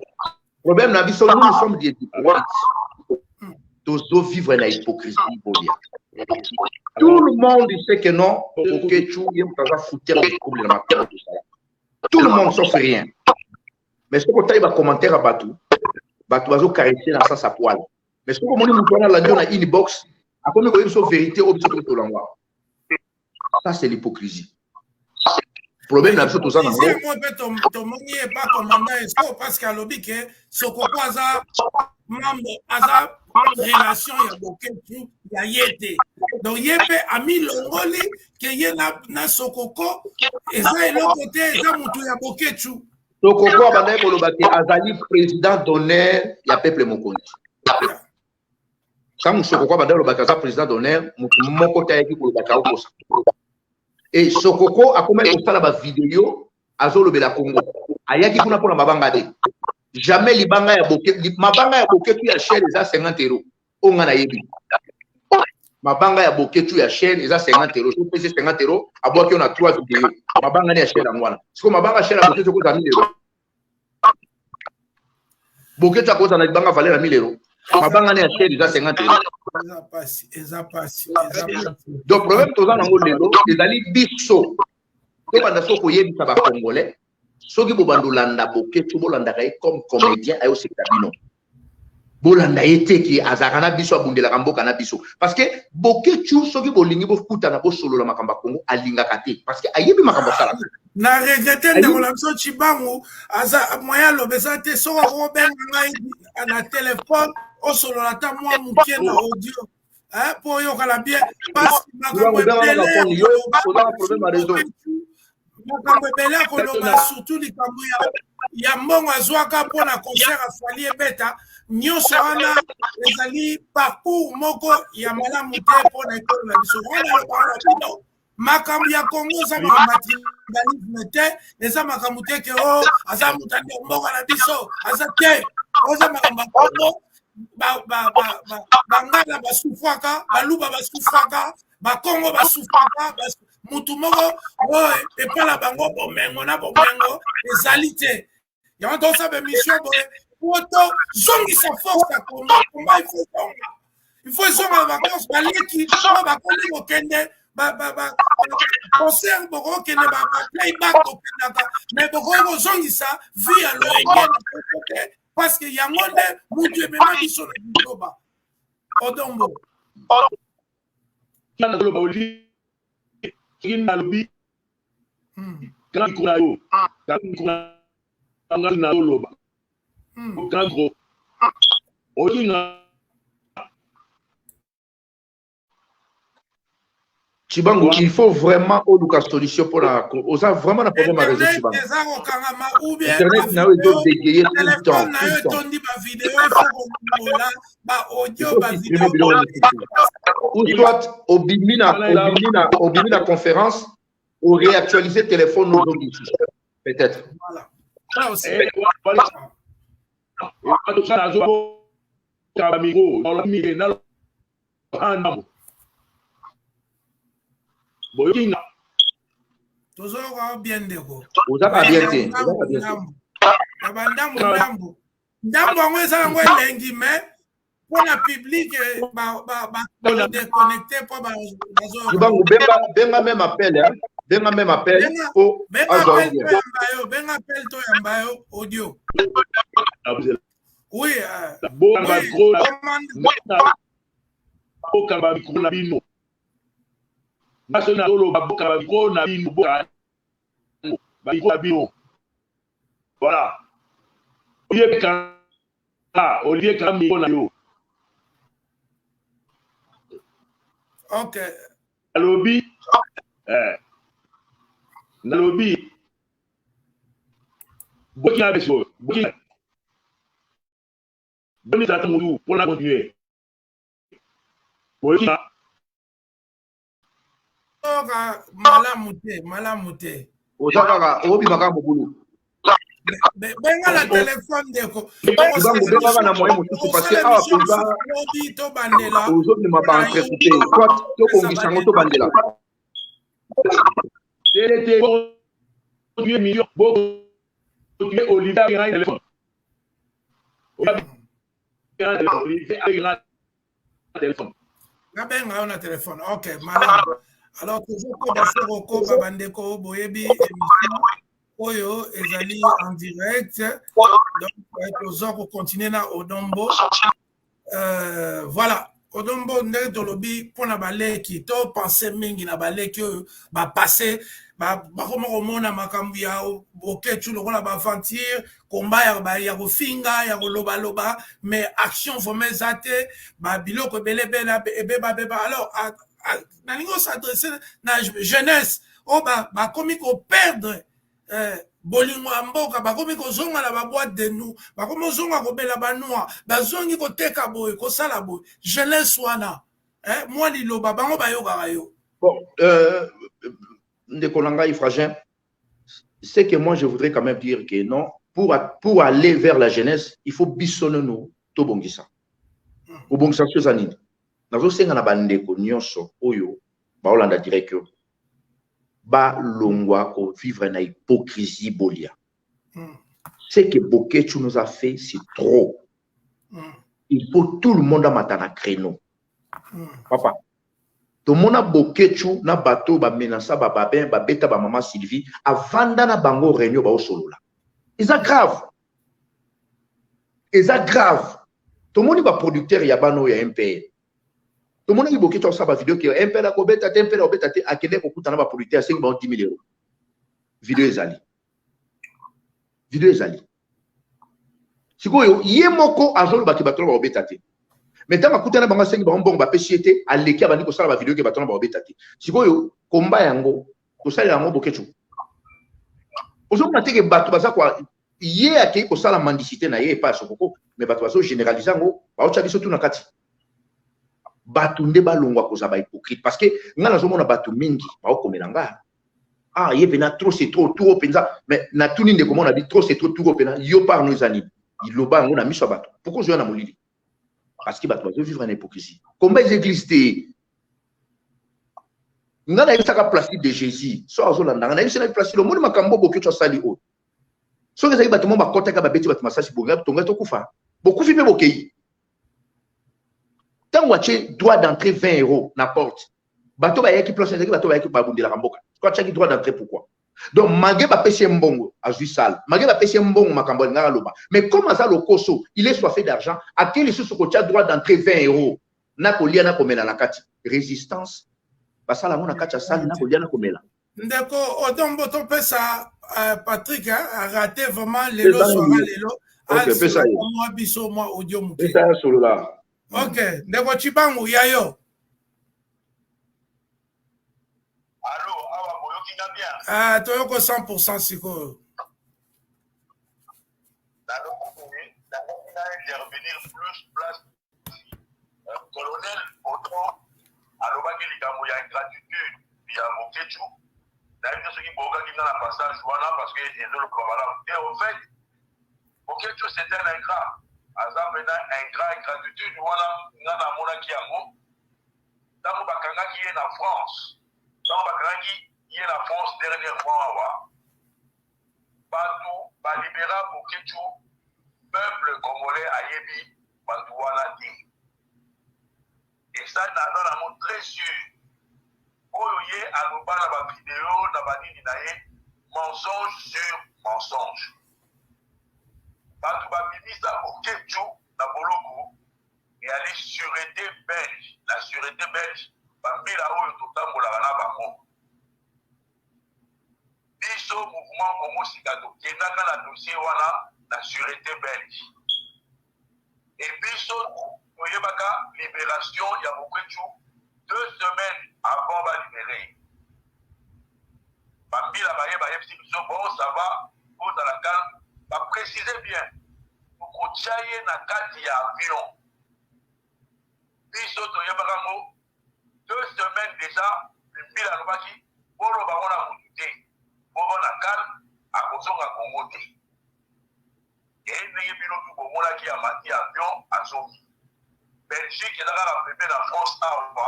Problème na biso, nous, nous sommes des hypocrites. Tozo vivre na hypocrisie. Bolia, tout le monde sait que non, Boketshu ye moto aza fouteur de trouble na makambo tosala. Tout le monde sauf rien. Mais soki otali bacommentaire ya bato, bato bazocaresser na sens ya poil. Mais soki omoni moto wana alandi yo na inbox, akomi koyebi biso vérité oyo biso toki tolangwa. Ça, c'est l'hypocrisie. Problème na biso toza nango. Yango mpe tomoni ye pa commandant Esco, parce que alobi ke Sokoko aza mambo, aza relation ya Boketshu ya ye te. Donc ye mpe amilongoli ke ye na Sokoko eza eloko te, eza motu ya Boketshu. Sokoko abandaki koloba ke azali président d'honneur ya peuple mokonzi. Ntango Sokoko abandaki kolobaka aza président d'honneur, motu moko te ayaki kolobaka okosa. E Sokoko akomaki kosala bavideo, azolobela Kongo. Ayaki kuna mpona mabanga te. Jamais libanga ya boke, mabanga ya Boketshu ya cher eza 50 euro. Oyo nga nayebi, mabanga ya Boketshu ya cher eza 50 euro. So opesi 50 euro, abwaki yo na 3 video mabanga ne ya cher. Yango wana sikoyo mabanga cher ya Boketshu ekozala 1000 euro. Boketshu akozala na libanga valeur ya 1000 euro? Mabanga ne ya cher eza 50 euro. Eza pasi, eza pasi, eza pasi. Donc problème toza nango lelo ezali biso tobanda so koyebisa Bacongolais: soki bobanda olanda Boketshu, bolandaka ye comme comédien, ayosekela bino. Bolanda ye te ke azalaka na biso, abundelaka mboka na biso, parce que Boketshu, soki bolingi bokutana, bosolola makambo ya Kongo, alingaka te, parce que ayebi makambo asalaka. Na regretter ndeko na biso Cibangu, aza moyen aloba eza te. Soki akobenga ngai na telefone, osolola ata mwa moke na audio mpo oyokala bien, parce makambo ebele, makambo ebele akoloba, surtout likambo ya mbongo azwaka mpona concert afali ebeta. Nyonso wana ezali parcours moko ya malamu te mpona ekolo na biso. Wana alobaka na bino, makambo ya Kongo eza makambo ya tribalisme te, eza makambo te ke o aza moto ande mboka na biso, aza te. Oza makambo ya Kongo. Bangala basufraka, Baluba basufraka, Bakongo basufraka. Mutu moko oyo epala bango bomengo na bomengo ezali te. Yango tosala émission boye po tozongisa force ya combat. Combat, il faut ezonga, il faut ezonga na vacances. Baleki oyo bakoli kokende concert, bokokende playback, kokendaka, mais bokoki kozongisa vie ya loyenge na koko te, parce que yango nde mutu emema biso na biloba odombo. Nazoloba, Olivier, soki nalobi, kanga micro na yo, kanga micro na nga, nazoloba, kanga micro oyoki nga. Chibangu, il faut vraiment oluka solution mpona oza vraiment na problème ya réseau, Chibangu. Eza kokangama ou bien internet na yo ezobégayer tout le temps. Na yo etondi bavideo, il faut komongola baaudio, bavideo. Ou soit obimi na conférence, oréactualiser téléphone, ozongi peut-être. Voilà, ça aussi. Micro ndambo boyoki nga? Tozoyoka bien, ndeko. Ozaka bien te, ozaka bien te. Na bandambo ndambo ndambo, yango eza yango elengi, mais mpona public badéconnecté mpo. Cibangu, benga, benga même appel, hein? Benga même appel po azwa bien. Benga appel, toyamba yo audio. Oui, Bokanga oui, micro na commande. Bokanga micro na bino. Nga soki nazoloba, bokanga micro na bino, bokanga ba micro na bino. Voilà. Olivier kanga, Olivier, kanga micro na yo. Ok. Nalobi boki na biso, boki boni tata mutu mpona continuer boyoki. Oka malamu te, malamu te. Oza kaka obima kaka mobulu. Benga na telefone, ndeko. Bango bengaka na moyen mosusu, parce que awa mpenza lobi tobandela. Ozobima baentrecoupé, soit tobongisa yango, tobandela. Te te, continuer mission, bo continuer. Olivier abenga téléphone, Olivier abenga téléphone. Nabenga yo na telefone. Ok, malamu. Alors toujours koba se kokoba, bandeko, boyebi émission oyo ezali en direct, donc toza kocontinue na Odombo. Voilà, Odombo, ndenge tolobi mpona baleki, topense mingi na baleki oyo bapasse, bakoma komona makambo ya Bokecu lokola baaventure, komba ya kofinga, ya kolobaloba, mais action vraiment eza te. Babiloko ebele ebele ebebabeba. Alors nalingi os'adresse na jeunesse oyo bakomi koperdre bolingo ya mboka, bakomi kozonga na baboîte de nuit, bakomi kozonga kobela banoix, bazongi koteka boye, kosala boye. Jeunesse wana, mwa liloba, bango bayokaka yo. Bon, ndeko na ngai Fragin, c'est que moi je voudrais quand même dire que non, pour aller vers la jeunesse, il faut biso nanu tobongisa. Kobongisa so eza nini? Nazosenga na bandeko nyonso oyo baolanda direct oyo, balongwa kovivre na hypocrisie. Bolia, ce que Boketshu nous a fait, c'est trop. Il faut tout le monde amata na créneau. Papa, tomona Boketshu na bato bamenasa, bababin, babeta bamama Sylvie, avanda na bango réunion, baosolola. Eza grave, eza grave. Tomoni baproducteur ya bana oyo ya MPR. Tomonaki Boketshu asala bavideo ke MPR akobeta te, MPR akobeta te. Akende kokutana na baproducteur, asengi bango 10 000 euros. Video ezali, video ezali. Sikoyo ye moko azolobaki bato na bakobeta te, mais ntango akutana bango, asengi bango mbongo, bapesi ye te. Aleki, abandi kosala bavideo ke bato na bakobeta te. Sikoyo komba yango kosalela yango, Boketshu, ozomona teke bato baza kwa ye akei kosala mendicité na ye epai ya Sokoko, mais bato bazogénéralise yango, baotya biso tu na kati. Bato nde balongwa kozala bahypocrite, parce que ngai nazomona bato mingi baokomela nga: "Ah, ye mpena, trop c'est trop, trop mpenza." Mais natuni ndeko mona bi: "Trop c'est trop, trop mpena yo par no eza nini?" Liloba yango na miso ya bato, pourquoi ozoya na molili? Parce que bato bazovivre na hypocrisie. Komba eza église te. Ngai nayebisaka Placide de Jésus, so azolanda ngai, nayebisaka Placide: omoni makambo Boketshu asali oyo, soki ezalaki bato mo bakɔtaka, babeti bato masasi, bonga tonga tokufa. Bokufi mpe bokei. Ntango atie droit d'entrée 20 euros na porte, bato bayaki place, ezalaki bato bayaki babundelaka mboka. So atiaki droit d'entrée, pourquoi? Donc malgré bapesi ye mbongo, azwi sale, malgré bapesi ye mbongo, makambo alingaka aloba, mais comme aza lokoso, il est soifé d'argent, ake lisusu kotia droit d'entrée 20 euros, na kolia na komela na kati. Résistance basala yango na kati ya sale, na kolia na komela. Ndeko Odombo, topesa Patrick arate vraiment lelo soir lelo. Pesa ye. Mwa biso mwa audio moke. Pesa ya solola. Ok, ndeko Chibangu, ya yo. Allo, awa boyoki nga bien? Ah, toyoko 100 sikoyo. Nalobi boye, nalingi na intervenir plus place colonel Odon alobaki likambo ya ingratitude ya Boketshu. Nayebi te soki boyokaki nga na passage wana, parce que ezoloba malamu te. Au fait, Boketshu, c'est un ingrat, aza mpena ingrat. Ingratitude wana, nga namonaki yango ntango bakangaki ye na France. Ntango bakangaki ye na France dernièrement awa, bato balibera Boketshu, peuple congolais ayebi bato wana te. Esa naza nango très sûr. Oyo ye aloba na bavideo na banini na ye, mensonge sur mensonge. Bato babimisa Boketshu na boloko eyali surete belge. Na surete belge, bambila oyo totambolaka na bango. Biso mouvement Congo Sika tokendaka na dossier wana na surete belge. Et biso toyebaka liberation ya Boketshu 2 semaines avant balibere ye. Bambila baye bayebisi biso: "Bon, ça va, ozala calme." Baprécise bien, tokotia ye na kati ya avion. Biso toyebaka yango 2 semaines déjà. Mbila alobaki: "Boloba ngo na motu te, bovanda calme, akozonga Kongo te." Eye ndenge bino tu bomonaki, amati avion, azongi. Belgique eza kaka pembe na France awa.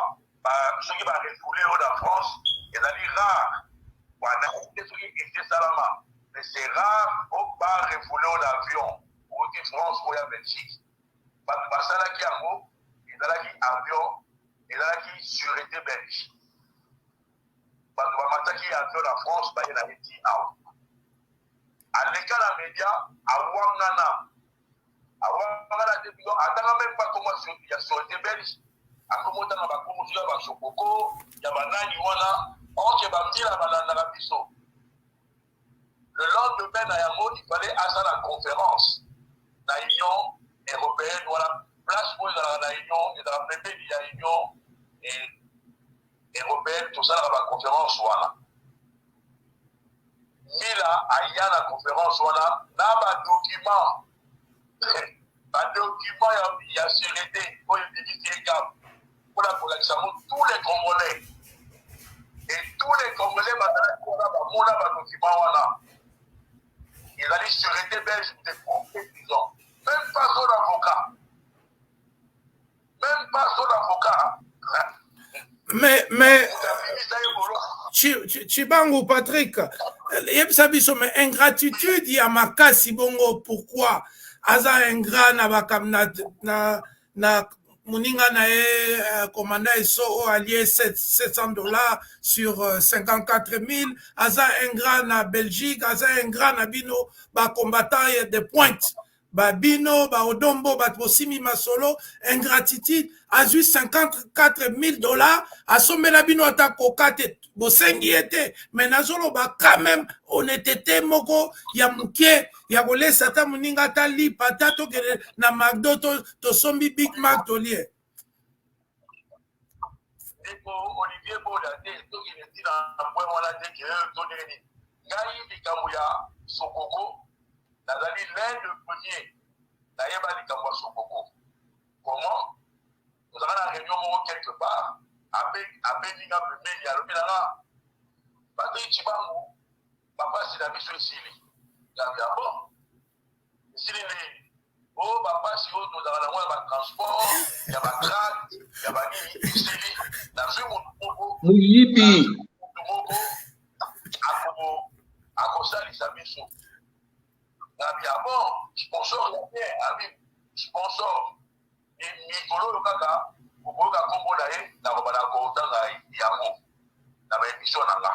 Soki barefouler oyo na France, ezali rare wana te. Soki ete esalama, mais c'est rare o barefouler oyo na avion outi France oyo ya Belgique. Bato basalaki yango, ezalaki avion, ezalaki sûreté belge. Bato bamataki avion na France, baye na ye ti awa. Aleka na média, awangana, awangana te. Bino atanga même pas kombo ya sûreté belge, akomotanga bakombo soki ya basokoko ya banani wana oke. Bambila balandaka biso. Le lendemain na yango, il fallait asala conférence na Union européenne wana, place oyo ezalaka na Union, ezalaka pembeni ya Union européenne. Tosalaka baconférence wana. Mila aya na conférence wana na badocument ya sûreté oyo ebimisi ye cap mpona kolakisa yango tous les Congolais. Et tous les Congolais bazalaki wana, bamona badocument wana. Ezali sûreté belge de prison, même pas son avocat, même pas son avocat. Mais Chibangu Patrick, yebisa biso, mais ingratitude ya makasi bongo, pourquoi aza ingrat na bakam na moninga na ye, commandant Eso, oyo alie 700 $ sur 54 000? Aza ingrat na Belgique, aza ingrat na bino bacombattant de pointe, babino baodombo, bato bosimbi masolo. Ingratitude, azwi 54 000 $, asombela bino ata koka te, bosengi ye te. Mais nazoloba quand même honnêteté moko ya moke ya kolesa ata moninga ata lipa, ata tokende na Macdo, tosombi Big Mac, tolie. Ndeko Olivier Bola, te, tokende ntina point wana te ke to ndenge nini. Ngai, likambo ya Sokoko, nazali l'un de premier nayeba likambo ya Sokoko. Comment? Tozalaka na réunion moko quelque part, abengi nga pembeni, alobi na nga: "Patrik Cibangu, bapasi na biso esili." Ngabi: "Ya bon, esili ndeni?" "O bapasi oyo tozalaka nango ya batransport, ya batract, ya banini, esili. Nazwi motu moko." Moyibi. Motu moko akosalisa biso. Ngabi: "Ya bon, sponsor ya bien?" Abi: "Sponsor, mikolo oyo kaka okoyoka nkombo na ye, nakobanda kotanga yango na baémission na nga."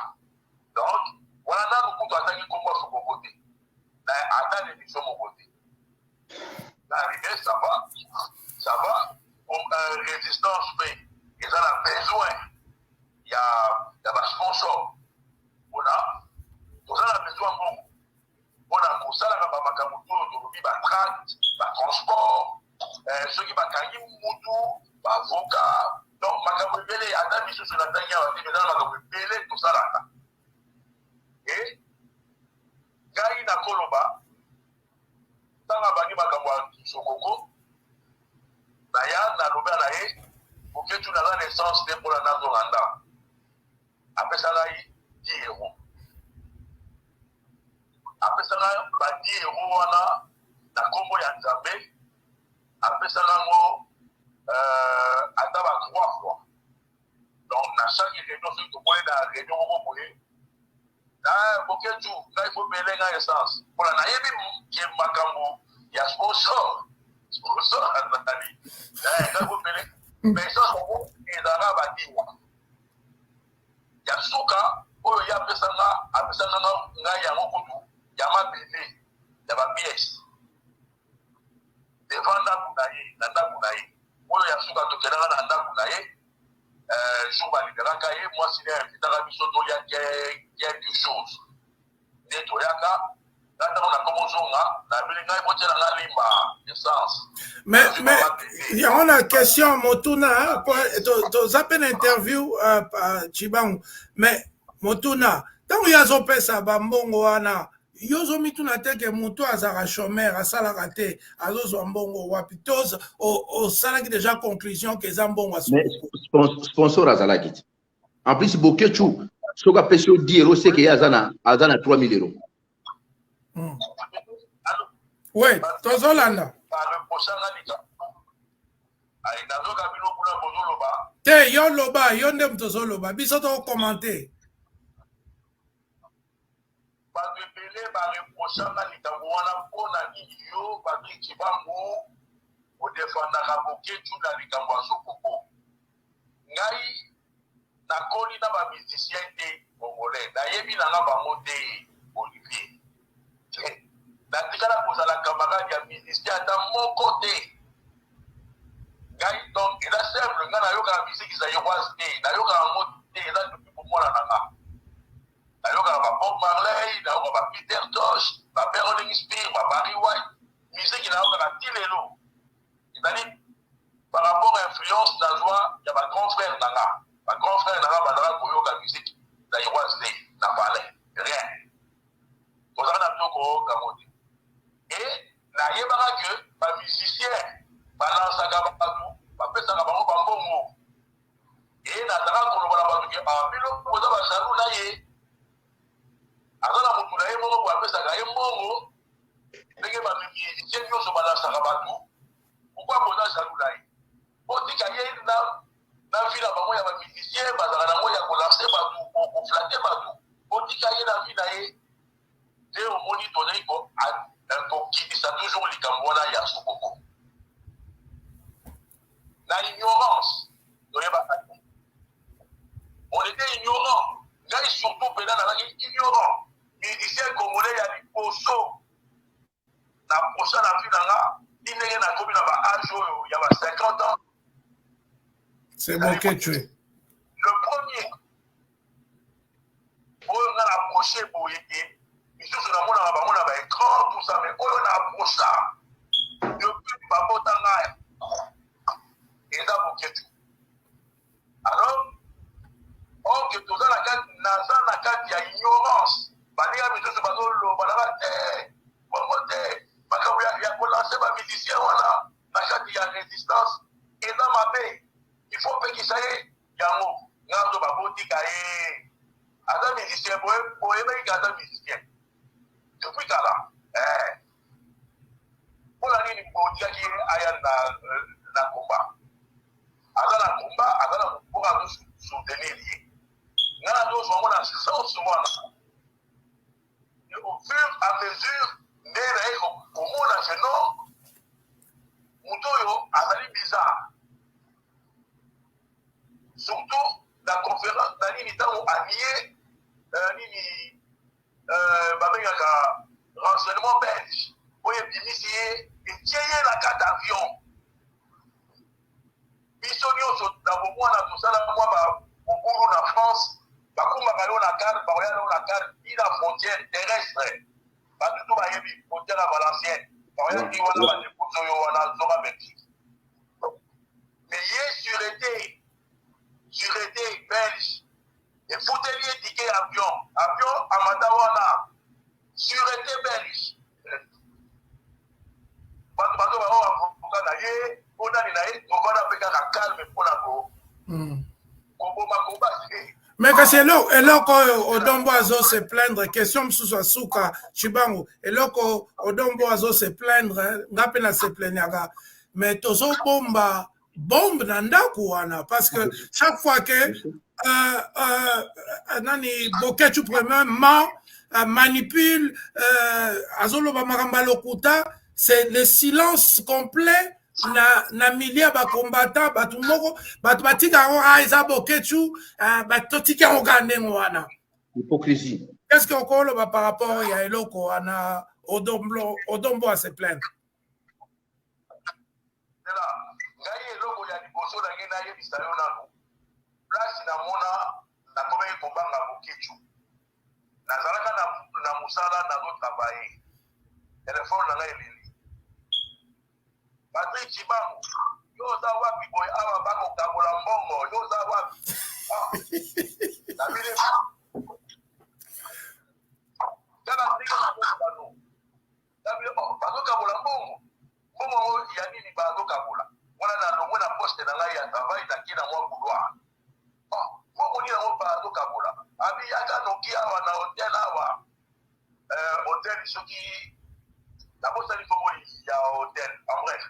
Donc wana nanu kutu atangi nkombo ya Sokoko te na ata na émission moko te. Na arrivé, ça va, ça va. Résistance mpe eza na besoin ya basponsor, mpona toza na besoin mbongo mpona kosalaka bamakambo oyo tolobi, batract, batransport, soki bakangi mutu, baavocat. Donc makambo ebele, ata misusu natangi awa te, eza na makambo ebele tosalaka. E ngai nakoloba, ntango abangi makambo ya Sokoko, naya naloba na ye: "Boketu, naza na essence te mpona nazonga ndako." Apesa ngai 10 euro. Apesa ngai ba 10 euro wana na nkombo ya Nzambe. Apesa ngango ata ba trois fois. Donc na chaque réunion, soki tokoyi na réunion moko boye na Boketu, ngai fo pele ngai essence mpona nayebi ke makambo ya sponsor, sponsor azali, ngai fo pele. Mais essence yango ezalaka badinga ya suka oyo ye apesanga. Apesanga ngai yango kutu ya mabele ya bapièce. Devant ndako na ye, na ndako na ye. Oyo ya suka tokendaka na ndako na ye, jour baliberaka ye, mwasi ne invitaka biso tolia quelque chose. Nde toyaka, nga ntango nakomi ozonga, nabeli ngai botiela nga limba essence. Mais yango na question motuna, toza mpe na interview Tshibangu, mais motuna, ntango ye azopesa bambongo wana, yo ozomituna te ke moto azalaka chômeur, asalaka te, azozwa mbongo wapi? To osalaki déjà conclusion ke eza mbongo? Sponsor azalaki te. En plus, Boketshu, soki apesi yo 10 euro, seke ye aza na 3000 euro. Oui, tozolanda. Nazoka bino kuna bozoloba. Te, yo loba, yo nde moto ozoloba, biso tokokommente. Bato ebele bareprochanga likambo wana: mpona nini yo, Patrik Tshibangu, odefandaka Boketshu na likambo ya Sokoko? Ngai nakoli na bamusicien te congolais, nayebi nanga bango te. Olivier, natikala kozala camarade ya musicien ata moko te ngai. Donc eza simple, ngai nayokaka musique zaïroise te, nayokaka yango te, eza depuis bomwana na nga. Nayokaka ba Bob Marley, nayoka ba Peter Tosh, ba Burning Spear, ba Barry White. Musique nayokaka ti lelo ezali par rapport à influence nazwa ya bagrand frère na nga. Bagrand frère na nga bazalaka koyoka musique zaïroise te na palais, rien, tozalaka na biloko koyoka te. E nayebaka ke bamusicien balansaka bato, bapesaka bango bambongo. E nazalaka koloba na bato ke bino boza bajaloux na ye, aza na motu na ye moko boye apesaka ye mbongo, ndenge bamusicien nyonso balansaka bato. Pourquoi boza jaloux na ye? Botika ye na vie na bango ya bamusicien, bazalaka nango ya kolancer bato, koflatter bato. Botika ye na vie na ye. Nde omoni tozali kokitisa toujours likambo wana ya Sokoko na ignorance. Toyebaka te, on était ignorant. Ngai surtout mpena nazalaki ignorant. Musicien congolais ya liboso na prochain na vie na nga, ti ndenge nakomi na baâge oyo ya ba 50 ans. C'est Boketshu. Le premier oyo nga na approché boye te. Misusu namonaka bango na baécran, tout ça, mais oyo na approcha depuis babota ngai eza Boketshu. Alors or que toza na kati, naza na kati ya ignorance. Baninga misusu bazoloba na ba te bongo te, makambo ya kolancer bamusicien wana na kati ya résistance eza mabe, il faut pekisa ye yango. Nga nzo babotika ye, aza musicien, boyebaki ke aza musicien depuis kala. Mpona nini botiaki ye aya na combat? Aza na combat, aza na mboka, azosoutenir ye. Nga nazozwa yango na sens wana. Au fur et à mesure nde naye komona ke non, moto oyo azali bizarre, surtout na conférence na nini, ntango anie nini babengaka renseignement belge oyo ebimisi ye, etie ye na kati avion. Biso nyonso na bomwana tosala mwa mobulu na France. Bakumbaka yo na car, bakoya yo na car ti na frontière terrestre. Bato to bayebi frontière ya Valenciennes, bakoya ti wana, badepose oyo wana, zonga Belgique. Mais ye, sûreté belge efuteli ye ticket avion, avion amata wana, sûreté belge. Bato bazo bao avocat na ye mpo nani na ye, tovanda mpe kaka calme mpona koboma koba te. Mais kasi eloko oyo Odombo azo se plaindre, question mosusu asuka, Tshibangu, eloko Odombo azo se plaindre, nga mpe na se plaignaka, mais tozobomba bombe na ndako wana, parce que chaque fois que nani, Boketshu premièrement manipule, azoloba makambo ya lokuta, c'est le silence complet na milieu ya bacombattant. Bato moko, bato batika yango, ah, eza Boketshu, totika yango kaka ndenge wana. Hypocrisie. Qu'est ce que okoloba par rapport ya eloko wana Odombo a se plaindre? Liboso na ngai nayebisa yo nanu place namona nakomaki kobanga Boketshu. Nazalaka na mosala, nazo travailler, telefone na ngai eleli: "Patrik Tshibangu, yo oza wapi boye? Awa bakokabola mbongo, yo oza wapi?" Ah. Nabile tala ndenge nazoloba no, nabile: "Oh, bazokabola mbongo, mbongo yango ya nini bazokabola wana?" Nalongwe na poste na ngai ya travail, nake na mwa couloir. "Oh, mbongo nini yango bazokabola?" Abi: "Yaka noki awa na hotel awa." Hotel soki nabosani kombo ya hotel. En bref,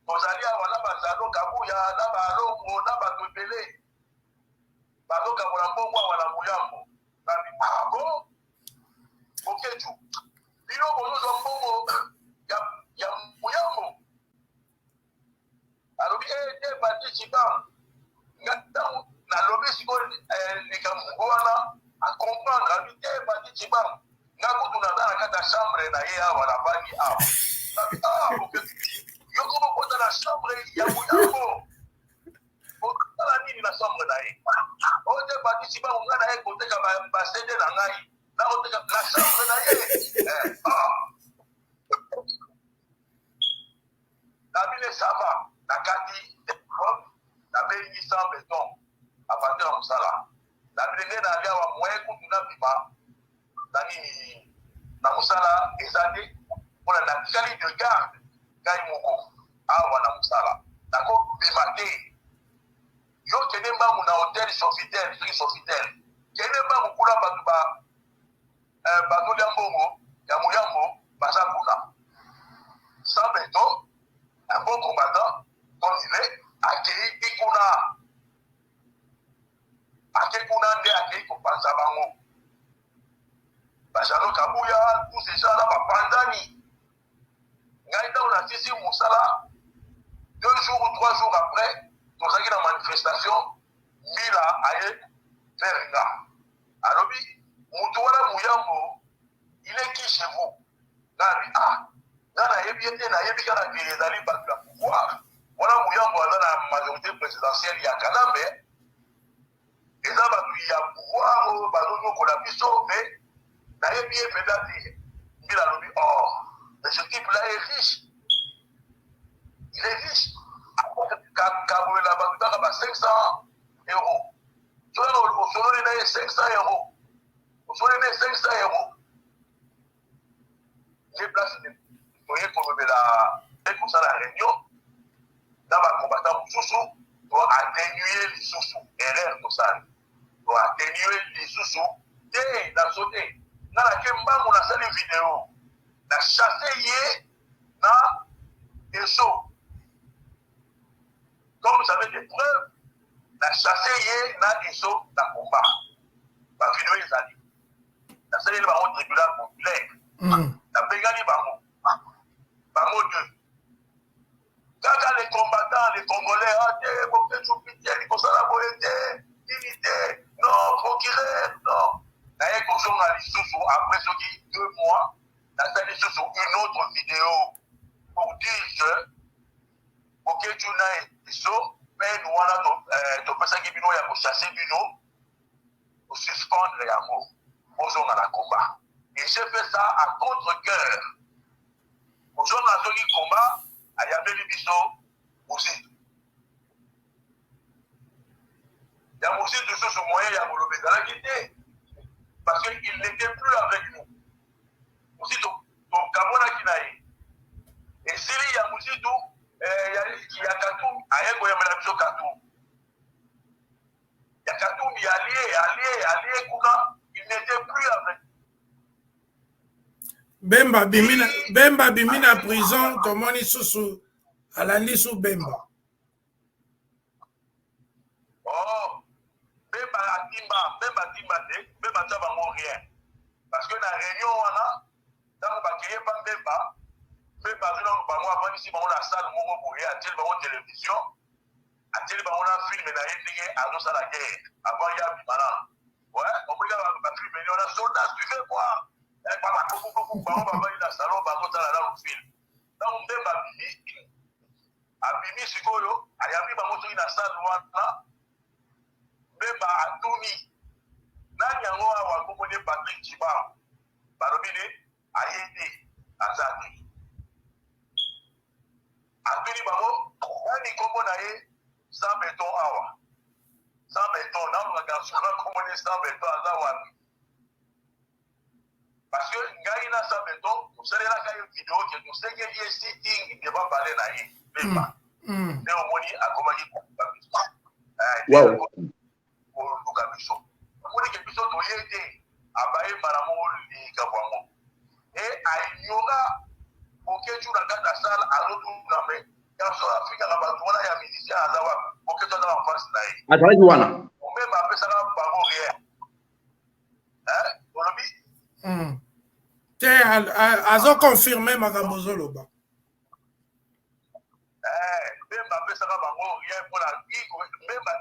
tozali awa na bazalo Kabuya na balongo na bato ebele, bazokabola mbongo awa na Muyambo. Babi: "Ah bon, Boketshu, bino bozozwa mbongo ya Muyambo?" Alobi e te, Patrik Tshibangu. Nga ntango nalobi sikoyo likambo wana, acomprendre. Abi te, Patrik Tshibangu, nga kutu naza na kati ya chambre na ye awa, navandi awa. Abi: "Ah, Boketshu, yo koma kota na chambre ya Muyambo, okosala nini na chambre na ye?" "Oyo te, Patrik Tshibangu, nga na ye koteka baCD na ngai, nakoteka na chambre na ye." Ah. Nabine ça va, nakati telefone, nabengi Sans Béton à partir ya mosala. Nabine nde nali awa, moyen kutu nabima na nini na mosala eza te, mpona natikali de garde ngai moko awa na mosala, nakobima te. Yo kende mbangu na hotel Sofitel, soki Sofitel, kende mbangu kuna, bato ba bazolia mbongo ya Muyambo baza kuna. Sans Béton, un bon combattant comme il est, akei ti kuna, ake kuna nde akei kopanza bango, bajano Kabuya, tous ces gens là bapanzani. Ngai ntango natisi mosala, 2 jours ou 3 jours après, tozalaki na manifestation. Mbila aye vers nga, alobi: "Mutu wana Muyambo, il est qui chez vous?" Nga abi: "Ah, nga nayebi ye te, nayebi kaka ke ezali bato ya pouvoir wana. Muyambo aza na majorité présidentielle ya Kanambe, eza bato ya pouvoir oyo bazonyokola biso, mais nayebi ye mpenza te." Mbila alobi: "Oh, mais ce type là est riche, il est riche, kabolela bato kaka ba 500 euros. Soki osololi na ye 500 euros, osololi na ye 500 euros." Nde place toye kolobela, e kosala réunion na bacombattant mosusu, to atténue lisusu erreur tosali, to atténue lisusu te. Naso te, nga nake mbangu, nasali video, na chasse ye na eso. Comme vous avez des preuves, na chasse ye na eso na combat, bavideo ezali. Nasaleli bango tribunal populaire. Nabengani bango deux. Kaka les combattants, les Congolais: "Ah te, Boketshu, pitié, kosala boye te, nini te, non, procureur, non." Naye kozonga lisusu après soki 2 mois, nasali lisusu une autre vidéo pour dire que Boketshu na eso, peine wana topesaki bino ya kochasse bino, kosuspendre yango, bozonga na combat. Et j'ai fait ça à contre-cœur. Kozonga soki combat, ayambeli biso Mozitu ya Mozitu susu, moyen ya koloba ezalaki te, parce que il n'était plus avec nous. Mozitu tokabonaki na ye, esili ya Mozitu. Ya Katumbi, aye koyambela biso Katumbi, ya Katumbi alie, alie, alie kuna, il n'était plus avec Bemba bimi na, Bemba bimi na prison, tomoni susu alandi su Bemba. Oh, Bemba atimba, Bemba atimba te, Bemba atia bango rien, parce que na réunion wana, ntango bakeye pa Bemba, Bemba azwi nano bango, avandisi bango na salle moko boye, atieli bango télévision, atieli bango na film na ye ndenge azosala guerre avant ye abima nano. Ouais, omoni kaka bafilm eni wana: "Soldat, suivez moi." Bango bavandi na salon, bazotala nano film. Ntango Bemba abimi Abimi sikoyo, ayambi bango soki na salle wana. Bemba atuni nani yango awa kombo nde Patrick Tshibangu. Balobi nde aye te, aza te. Atuni bango nani kombo na ye Sans Beton awa. Sans Beton, naluka garçon na kombo nde Sans Beton aza wapi? Parce que ngai na Sans Beton tosalelaka ye video ke tosengeli ye sitting devant palais na ye Bemba. Nde omoni akomaki koluka biso. Koluka biso. Omoni ke biso toye te, abaye mbala moko likambo yango. Et aignora Boketshu na kati ya salle azotuna mais garçon afingaka bato wana ya musicien aza wapi? Boketshu aza en face na ye. Azalaki wana. Bemba apesaka bango rien. Olobi? Te, azoconfirme makambo ozoloba. Bemba apesaka bango rien mpona Bemba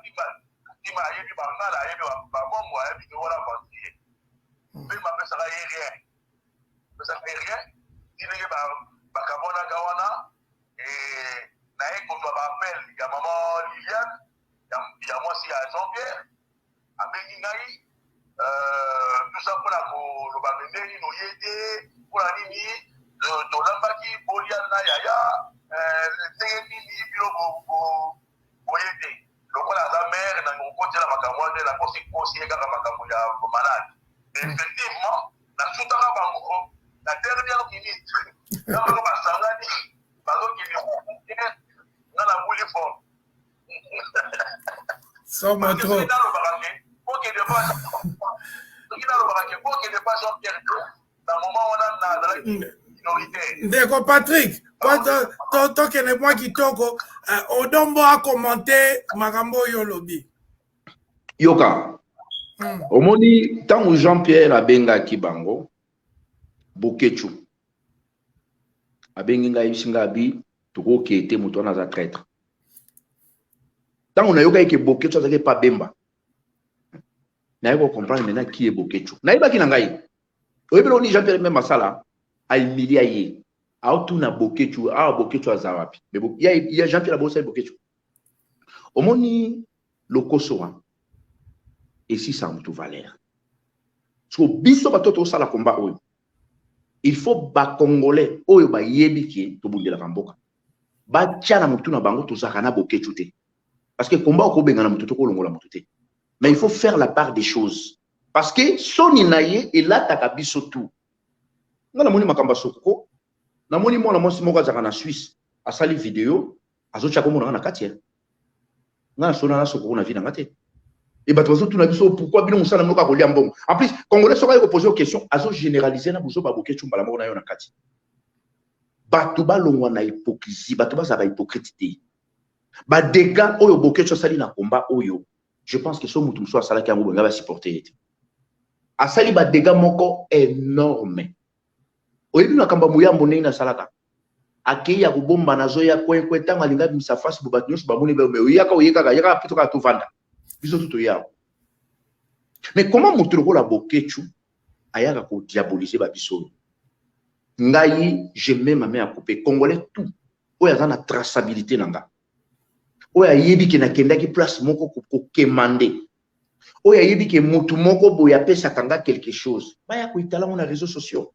tima ayebi bangala, ayebi babongo, ayebi ke wana aventurier. Bemba apesaka ye rien, apesaka ye rien. Ti ndenge bakabwanaka wana, naye kozwa baappel ya mama Liliane, ya mwasi ya Jean Pierre. Abengi ngai tout ça mpona koloba me ndenge nini oye te, mpona nini tolambaki bolia na yaya, ndenge nini bino boye te. Lokola aza mare na kokotela makambo wana te, nakosi kosi ye kaka makambo ya malade. Effectivement nasutaka bango na dernière minute, ntango basangani bazokende nga na buli forme. Somo trop. Soki nalobaka ke bokende pa Jean Pierre te, na moment wana nazalaki minoritaire. Ndeko Patrick, po tokende mwa kitoko, Odombo acommente makambo oyo olobi. Yoka, omoni ntango Jean Pierre abengaki bango, Boketshu abengi ngai, ayebisi ngai abi tokokee te, moto wana aza traître. Ntango nayokaki ke Boketshu azalaki epa Bemba, naye kocomprendre maintenant qui est Boketshu. Nayebaki na ngai, oyebi eloko nini Jean Pierre Bemba asala? Ahumilia ye, aotuna Boketshu awa Boketshu aza wapi. Ya Jean Pierre abosali Boketshu. Omoni lokoso wana esisaka motu valeur. So biso bato tosala komba oyo, il faut bacongolais oyo bayebi ke tobundelaka mboka batia na motu na bango tozalaka na Boketshu te, parce que komba okobengana motu, tokolongola motu te, mais il faut faire la part des choses, parce que soni na ye elataka biso tu. Nga namoni makambo ya Sokoko, namoni mwana mwasi moko azalaka na Suisse asali video, azotia komona nga na kati ya nga nasona na Sokoko na vie na nga te. E bato bazotuna biso pourquoi bino mosala moko akolia mbongo. En plus congolais soki aye kopose yo question, azogénéralise na bozoba Boketshu mbala moko na yo na kati. Bato balongwa na hypocrisie, bato bazala bahypocrite te. Badégâts oyo Boketshu asali na komba oyo, je pense que so motu mosusu asalaki yango bolinga basupporte ye te. Asali badégâts moko énorme. Oyebi makambo ya Moyambo ndenge nasalaka, akei ya kobombana, azoya kwenkwe, ntango alingi abimisa face bo bato nyonso bamoni me oyaka oye kaka yaka mpe kaka tovanda biso tu toya. Mais comment moto lokola Boketshu ayaka kodiaboliser babiso oyo? Ngai je mets ma main à couper, congolais tout oyo aza na traçabilité na nga, oyo ayebi ke nakendaki place moko kokemande, oyo ayebi ke motu moko boye apesaka nga quelque chose, baya koitala ngo na réseaux sociaux.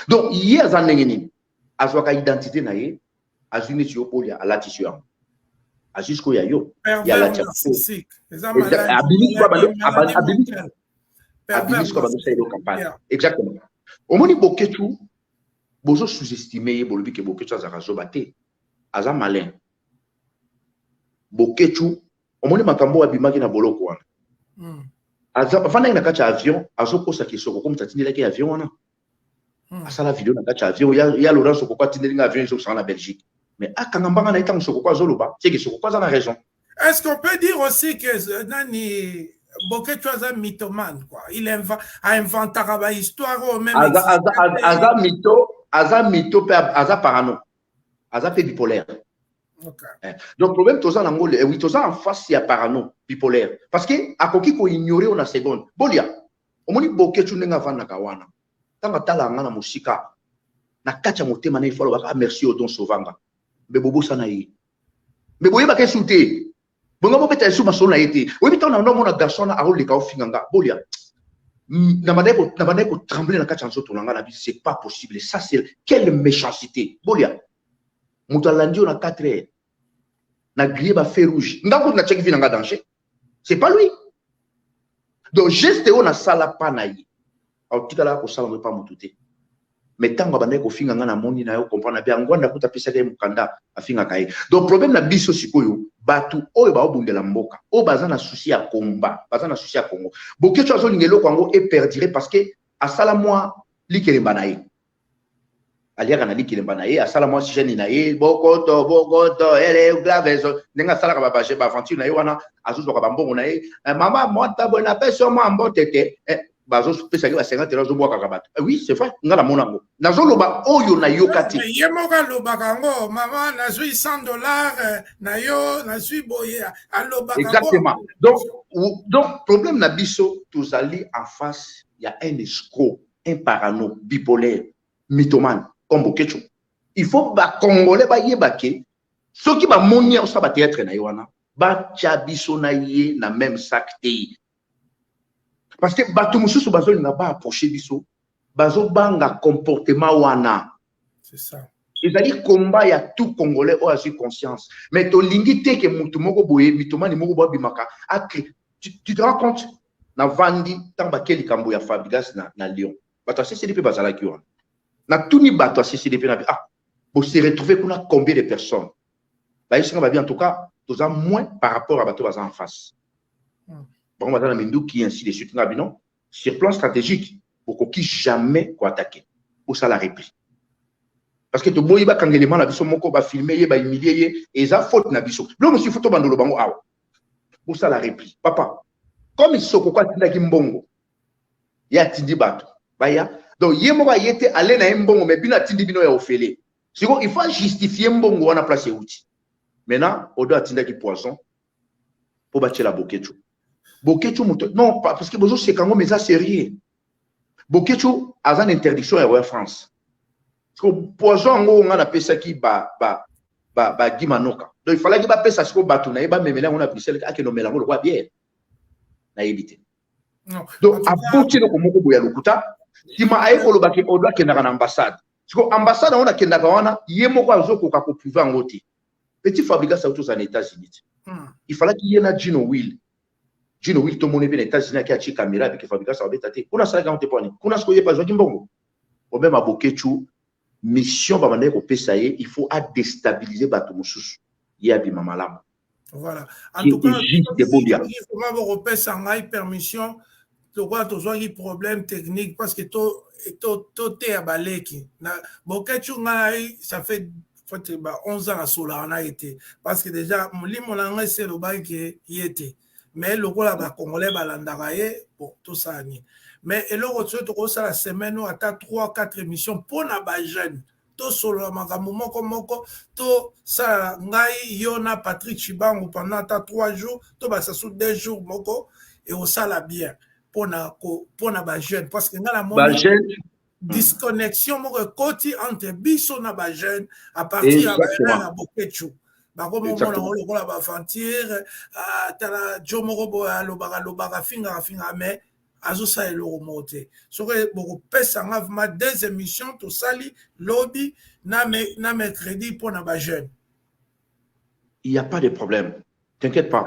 Donc ye aza ndenge nini? Azwaka identité na ye, azwi neti yo bolia, alatisi yo yango, azwi sikoyo ya yo, ye alati abimi sikoyo, abandosala elo campagne. Exactement. Omoni Boketshu, bozo sous-estime ye. Bolobi ke Boketshu azalaka zoba te, aza malin. Boketshu, omoni makambo oyo abimaki na boloko wana, afandaki na kati ya avion, azokosaki Sokoko moto atindelaki avion wana. Asala video na kati ya avion ya Laurent Sokoko atindeli nga avion ezokisanga na Belgique, mais akanga mbanga na ye ntango Sokoko azoloba tieke Sokoko aza na raison. Est-ce qu'on peut dire aussi que nani, Boketshu aza mythomane quoi? Il ainventaka ba histoire oyo même aza, aza, aza, aza mytho, aza mytho mpe aza parano, aza mpe bipolaire. Eh. Donc problème toza nango, oui, toza en face ya parano bipolaire, parce que akoki koignore yo na seconde. Bolia, omoni Boketshu ndenge avandaka wana, ntango atalaka nga na mosika, na kati ya motema na ye fo alobaka: "Ah, merci Odon, sauvanga." Mais bobosana ye, mais boyebaka esu te, bongo bobeta esu masolo na ye te. Oyebi, ntango na omona garçon wana aoleka, ofinga nga bolia, na bandaki kotrembler na kati ya nzoto na nga. Na bi, c'est pas possible, ça, c'est quelle méchanceté! Bolia, moto alandi yo na 4 heures na grille, bafeu rouge, nga kutu natiaki vie na nga danger, c'est pas lui. Donc geste oyo nasala pa na ye, aotikalaka kosala ngo epa motu te. Mais ntango abandaki kofinga nga, namoni na yo comprendre na bi yango wana kuta apesaki ye mokanda, afingaka ye. Donc problème na biso sikoyo, bato oyo baobundela mboka, oyo baza na souci ya komba, baza na souci ya Congo, Boketshu azolinga eloko yango eperdure, parce que asala mwa likelemba na ye, aliaka na likelemba na ye, asala mwa chaîne na ye, bokoto bokoto ele glavezo, ndenge asalaka baaventure na ye wana, azozwaka bambongo na ye. Mama mota boye, napesi yo mwa mbote te, bazopesaki ba 50, azobwakaka bato. Oui, c'est vrai, nga namona yango, nazoloba oyo nayoka te. Ye moko alobaka yango: "Mama, nazwi 100 $, na yo nazwi boye." Alobaka. Exactement. Donc problème na biso, tozali en face ya un escroc, un parano, bipolaire, mythomane comme Boketshu. Il faut Bacongolais bayeba ke soki bamoni osala bathéâtre na ye wana, batya biso na ye na même sac te, parce que bato mosusu bazolinga baapproche biso, bazobanga comportement wana. C'est ça. Ezali combat ya tout Congolais oyo azwi conscience, mais tolingi te ke motu moko boye, mythomane moko boye, abimaka acre. Tu te rends compte, navandi ntango bake likambo ya Fabrigas na Lyon, bato ya CCD mpe bazalaki wana. Natuni bato ya CCD mpe na: "Ah, bose retrouve kuna combien de personnes?" Bayesinga babi: "En tout cas, toza moins par rapport à bato baza en face. Bango baza na minduki, ainsi de suite." Nga bino, sur plan stratégique, bokoki jamais koattaquer, bosala repli, parce que toboyi bakanga elema na biso moko, bafilme ye, bahumilie ye, eza faute na biso. Biloko mosusu faut tobandolo bango awa. Bosala repli, papa. Comme Sokoko atindaki mbongo, ye atindi bato baya, donc ye moko aye te, ale na ye mbongo, mais bino atindi bino ya ofele. Siko il faut justifier mbongo wana place euti. Maintenant, Odo atindaki poison mpo batiela Boketshu. Boketshu moto, non, parce que bozoseka yango, mais eza sérieux. Boketshu aza na interdiction ya Royal France. Poison yango nga napesaki ba Manoka, donc il fallaki bapesa siko bato na ye, bamemela yango na Bruxelles, akende omela yango lokwa bière, nayebi te. Donc aboti eloko moko boye ya lokuta. Nsima aye kolobaki Odo akendaka na ambassade. Siko ambassade yango nakendaka wana, ye moko azokoka koprouver yango te. Petit Fabrigas auti ozala na États-Unis te. Il fallaki ye na Gino Will. Gino Will, tomoni mpe na États-Unis, ake atie caméra, abiki Fabrigas abeta te. Kuna asalaki yango te. Mpo ani kuna sikoyo ye mpe azwaki mbongo? Obema Boketshu, mission babandaki kopesa ye, il faut adéstabiliser bato mosusu, ye abima malamu. Voilà, en tout cas, vraiment, bokopesa ngai permission, lokola tozwaki problème technique, parce que toteya baleki na Boketshu. Ngai, ça fait ba 11 ans nasolaka na ye te, parce que déjà molimo na ngai se elobaki ke ye te. Mais lokola Bacongolais balandaka ye, bon, tosala nini? Mais eloko soki tokosala semaine oyo, ata 3 4 émission mpo na bajeune, tosolola makambo moko moko, tosala ngai, yo na Patrick Chibangu pendant ata 3 jours, to basasu 2 jours moko, ekosala bien mpona bajeune, parce que ngai namoni disconnexion moko ekoti entre biso na bajeune à partir ya baerreur ya Boketshu. Bakomomona yango lokola baaventure. Tala jo moko boye, alobaka alobaka, afingaka afingaka, mais azosala eloko moko te. Soki bokopesa nga vraiment deux émissions, tosali lobi na mercredi mpona bajeune. Il y a pas de problème, t'inquiète pas,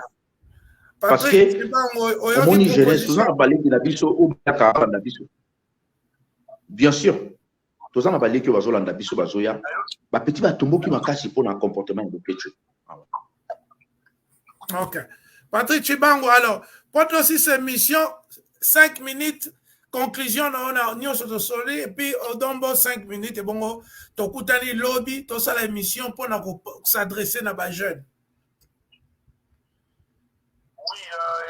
parce que omoni jeunesse, toza na baleki na biso oyo bayaka balanda biso. Bien sûr, toza na baleki oyo bazolanda biso, bazoya, bapeti batomboki makasi mpona comportement ya Boketshu. Ok, Patrick Chibango, alors po tosisa émission, 5 minutes, conclusion na ona nyonso tosoli, et puis Odombo, 5 minutes. Ebongo tokutani lobi, tosala émission mpona kos'adresser na bajeune. Oui,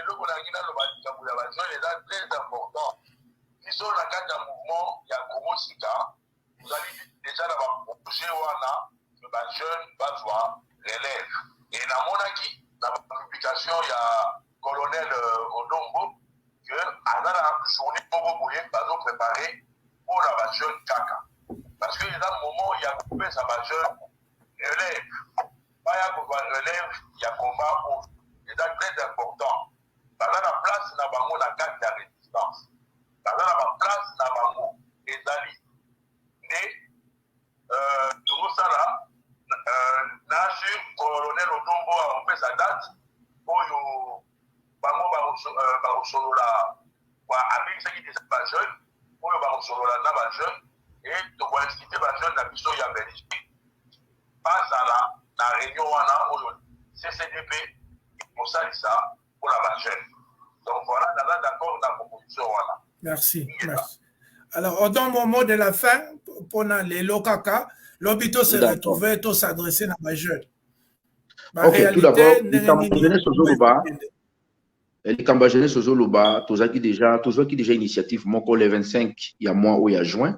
eloko nalingi naloba, likambo ya bajeune eza très important. Biso na kati ya mouvement ya Kongo Sika, tozali déjà na baprojet wana ke bajeune bazwa relève. E namonaki na bapublication ya colonel Odombo ke aza na journée moko boye bazoprépare mpona bajeune kaka, parce que eza moment ya kopesa bajeune relève. bango na kati ya résistance. Baza na baplace na bango. Ezali nde tozosala na sur colonel Odombo akopesa date oyo bango bakosolola. Abengisaki deja bajeune oyo bakosolola na bajeune e tokoincite bajeune na biso ya Belgique bazala na réunion wana oyo CCDP ekosalisa mpona bajeune. Donc voilà, naza d'accord na proposition wana. Merci, merci. Alors, Odon, mon mot de la fin mpona lelo kaka, lobi to se retrouver, to s'adresser na bajeune. Ok, tout d'abord, likambo jeunesse ozoloba, likambo ya jeunesse ozoloba, tozalaki déjà, tozwaki déjà initiative moko le 25 ya mois oyo ya juin.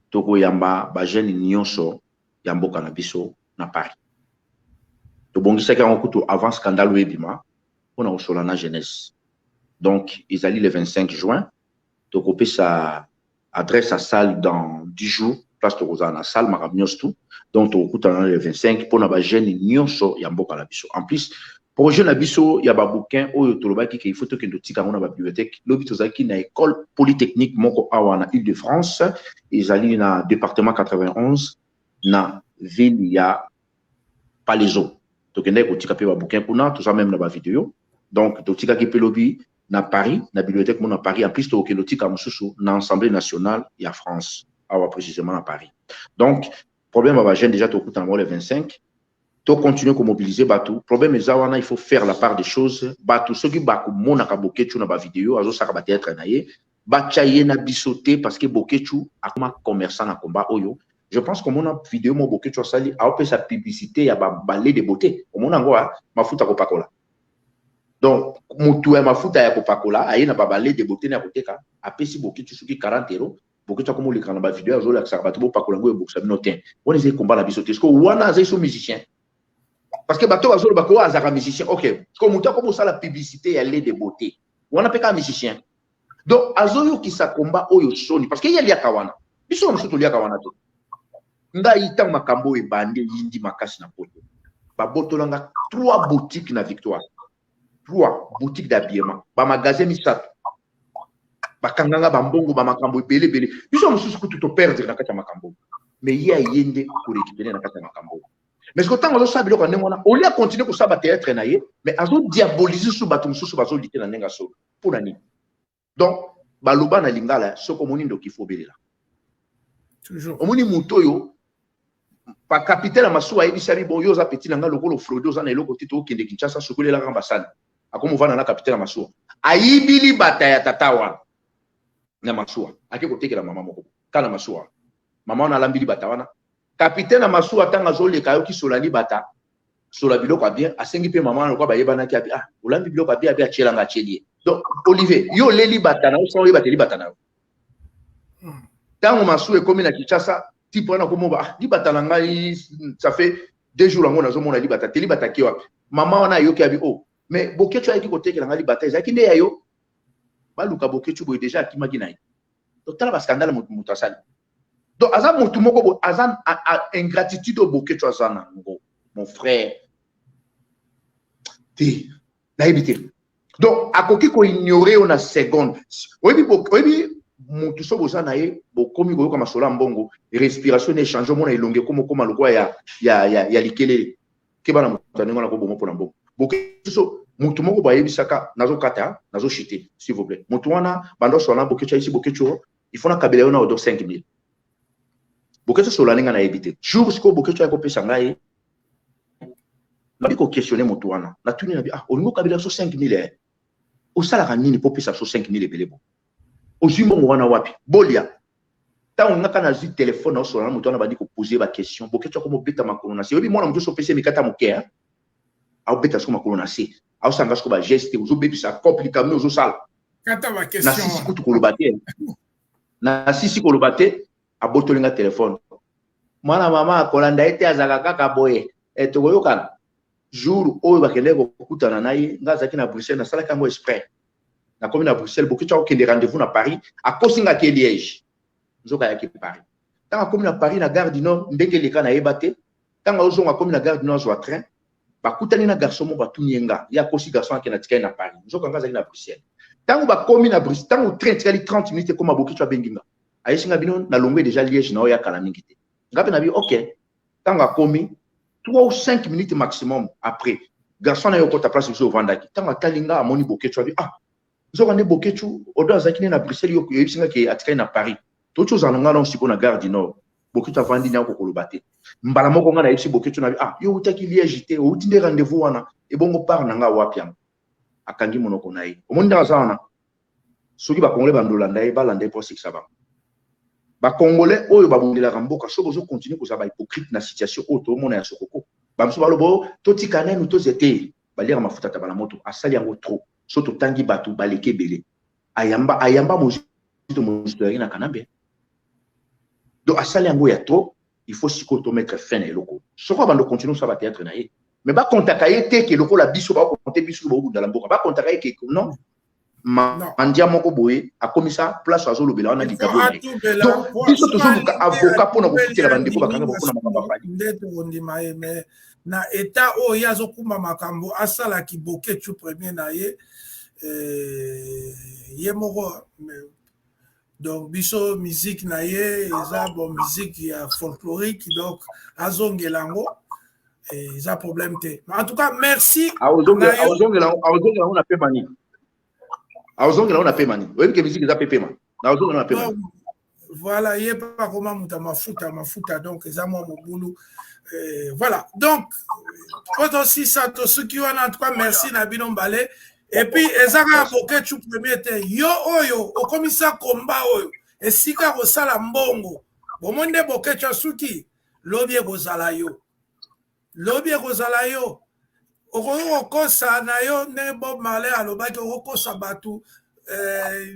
Tokoyamba bajeune nyonso ya mboka na biso na Paris. Tobongisaki yango kutu avant scandale oyo ebima, mpona kosola na jeunesse. Donc ezali le 25 juin. Tokopesa adresse ya salle dans 10 jours, place tokozala na salle, makambo nyonso tout. Donc tokokutana na le 25 mpona bajeune nyonso ya mboka na biso. En plus, projet na biso ya babouquin oyo tolobaki ke il faut tokende totika yango na babibliothèque. Lobi tozalaki na école polytechnique moko awa na Ile de France, ezali na département 91, na ville ya Palaiseau. Tokendaki kotika mpe babouquin kuna, toza même na bavideo. Donc totikaki mpe lobi na Paris, na bibliothèque moko na Paris. En plus, tokokende otika mosusu na Assemblée nationale ya France awa, précisément na Paris. Donc problème ya bajeune, déjà tokutana bango le 25. Tocontinue komobilize bato. Problème eza wana, il faut faire la part des choses. Bato soki bakomonaka Boketshu na bavideo azosaka bathéâtre na ye, batya ye na biso te, parce que Boketshu akoma commerçant na combat oyo. Je pense komona video mo Boketshu asali, aopesa publicité ya balait de beauté. Omona yango, mafuta kopakola. Donc motu ya mafuta ya kopakola aye na babalait de beauté na ya koteka, apesi Boketshu soki 40 euro. Boketshu akomoleka na bavideo, azolakisaka bato bopakola yango, ebokisa bino te. Wana ezali combat na biso te. Parce wana azali so musicien, parce que bato bazoloba ko azalaka musicien. Ok, parce que motu akoma osala publicité ya lait de beauté wana mpe kaka musicien, donc azoyokisa combat oyo soni, parce que ye aliaka wana, biso na mosusu toliaka wana te. Ngai, ntango makambo oyo ebandi, eyindi makasi na Poto, babotolanga trois boutiques na Victoire, trois boutiques d'habillement, bamagasin misato. Bakanganga bambongo, bamakambo ebele ebele. Biso mosusu kutu toperdre na kati ya makambo, mais ye aye nde korécupérer na kati ya makambo. Mais soki ntango azosala biloko ya ndenge wana, olia continue kosala bathéâtre na ye, mais azodiabolize su bato mosusu bazolite na ndenge ya solo. Mpo na nini? Donc baloba na lingala, soki omoni ndoki, fo obelela. Omoni moto oyo, bakapitaine ya masuwa ayebisami: "Bon, yo oza petit na ngai, lokola fraude, oza na eloko te, tookende Kinshasa, soki olelaka basani." Akomi ovanda na kapitaine ya masuwa, ayibi libata ya tata wana na masuwa, ake kotekela mama moko ka na masuwa. Mama wana alambi libata wana. Kapitaine ya masuwa, ntango azoleka, ayoki sola libata, sola biloko ya bien. Asengi mpe mama wana, lokola bayebanaki, abi: "Ah, olambi biloko ya bien." Abi atielanga, atieli ye. Donc Olivier, yo oleli bata na yo sans oyeba te libata na yo. Ntango masuwa ekomi na Kinshasa, type wana komoba: "Ah, libata na ngai, ça fait 2 jours yango nazomona libata te, libata ke wapi?" Mama wana ayoki, abi: "Oh, mais Boketshu ayaki kotekela ngai libata, ezalaki nde ya yo." Baluka Boketshu boye, déjà akimaki na ye. Donc tala bascandale moto asali. Donc aza motu moko boye, aza ingratitude oyo Boketshu aza nango, mon frère, te nayebi te. Donc akoki koignore yo na seconde. Oyebi, oyebi motu so boza na ye, bokomi koyoka masolo ya mbongo, respiration na échange, omona elongi ekoma okoma lokola ya likelele. Keba na moto ya ndenge wana, koboma mpona mbongo. Boketshu so motu moko bayebisaka, nazokata, nazochite, s'il vous plaît. Motu wana bando osola na Boketshu, ayesi Boketshu: "Il faut nakabela yo na odo 5000." Boketshu sola ndenge nayebi te. Jour sikoyo Boketshu ayaki kopesa ngai, nabi koquestionne motu wana, natuni, nabi: "Ah, olingi okabela so 5000 eh? Osalaka nini mpo opesa so 5000 ebele? Bo ozwi mbongo wana wapi?" Bolia ntango ngaka nazwi telefone, naosola na moto wana, bandi kopose baquestion. Boketshu akoma obeta makolo na se. Oyebi mwana moto so opesi mikata moke, aobeta siko makolo na se, aosanga siko bageste, ozobebisa cope, likambo ozosala. Nasisi kutu koloba te, nasisi koloba te, abotolinga telefone. Mwana mama akolanda ye te, azalaka kaka boye. E, tokoyokana jour oyo bakendeki kokutana na ye. Nga azalaki na Bruxelles, nasalaki yango exprès. Nakomi na Bruxelles, Boketshu akokende rendez-vous na Paris, akosingaki Liège, nzoka ayaki Paris. Ntango akomi na Paris, na gare du Nord, ndenge eleka nayeba te. Ntango azozonga, akomi na gare du Nord, azwa train, bakutani na garçon moko, atuni ye nga. Ye akosi garçon, akende atikali na Paris, nzoka nga azalaki na Bruxelles. Ntango bakomi na Bruxelles, ntango train etikali 30 minutes ekoma, Boketshu abengi nga, ayesi nga bino nalongwe déjà Liège na oyo ya kala mingi te. Nga mpe nabi ok. Ntango akomi 3 ou 5 minutes maximum après, garçon na ye okota place biso ovandaki. Ntango atali nga, amoni Boketshu, abi: "Ah, nzoka nde Boketshu odo azalaki nde na Bruxelles. Yo oyebisi nga ke atikali na Paris. Toti ozala na nga nano sikoyo na gare du Nord." Boketshu avandi na kokoloba te. Mbala moko nga nayebisi Boketshu na bi: "Ah, yo outaki Liège te, outi nde rendez-vous wana, ebongo part na nga wapi?" Yango akangi monoko na ye. Omoni ndenge aza wana. Soki bakongolais bandolanda ye, balanda ye mpo asekisa bango. Bakongolais oyo babondelaka mboka, soki ozocontinuer kozala bahypocrite na situation oyo toomona ya sokoko, bamosusu baloba o totika nanu toze te, baliaka mafuta taba na moto. Asali yango trop. So totangi bato baleki ebele, ayamba ayamba Mozito, Mozito azalaki na Kanambe. Donc asali yango ya trop. Il faut sikoyo tomettre fin na eloko. Soko abando continue osala bathéâtre na ye, mais bakontaka ye te ke lokola biso bakokonte biso bobundala mboka. Bakontaka ye ke non, mandia moko boye akomisa place azolobela wana likabo na ye. Donc biso tozoluka avocat mpona kofutela bandeko bakanga mpona makambo afali. Nde tokondima ye, mais na état oyo ye azokumba makambo, asalaki Boketshu premier na ye, ye moko. Donc biso musique na ye eza bon, musique ya folklorique, donc azongela yango, eza problème te. En tout cas, merci. Aozongela yango na pema nini? Aozongela yango na pema nini? Oyebi ke musique eza pe pema. Naozongela na pema. Voilà, ye mpe akoma moto ya mafuta mafuta, donc eza mwa mobulu. Voilà, donc po tosisa, tosuki wana. En tout cas, merci na bino mbale. Et puis eza kaka Boketshu premier te. Yo oyo okomisa komba oyo esika kosala mbongo, bomoi nde Boketshu asuki. Lobi ekozala yo, lobi ekozala yo. Okoki kokosa na yo ndenge Bob Marley alobaki, okokosa bato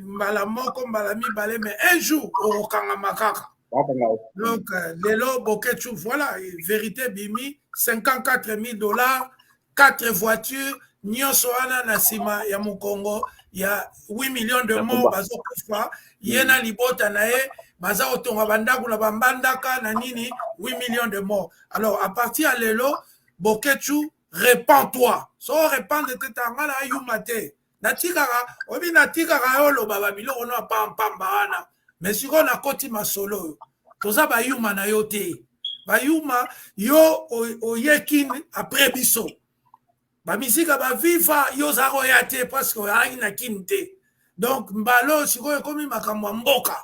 mbala moko, mbala mibale, mais un jour okokangama kaka. Donc lelo Boketshu, voilà, vérité bimi: 54 000 $, 4 voitures, nyonso wana na nsima ya mokongo ya 8 millions de morts bazokufa. Ye na libota na ye baza kotonga bandako na bambandaka na nini, 8 millions de morts. Alors à partir ya lelo, Boketshu, repens-toi. So répandre te, tanga na yuma te. Natikaka oyebi, natikaka yo oloba babiloko no apampamba wana, mais sikoyo nakoti masolo oyo. Toza bayuma na yo te, bayuma yo oyeki après biso. Bamisika baviva, yo ozalaka oya te parce que oyalaki na Kini te. Donc mbala oyo sikoyo ekomi makambo ya mboka.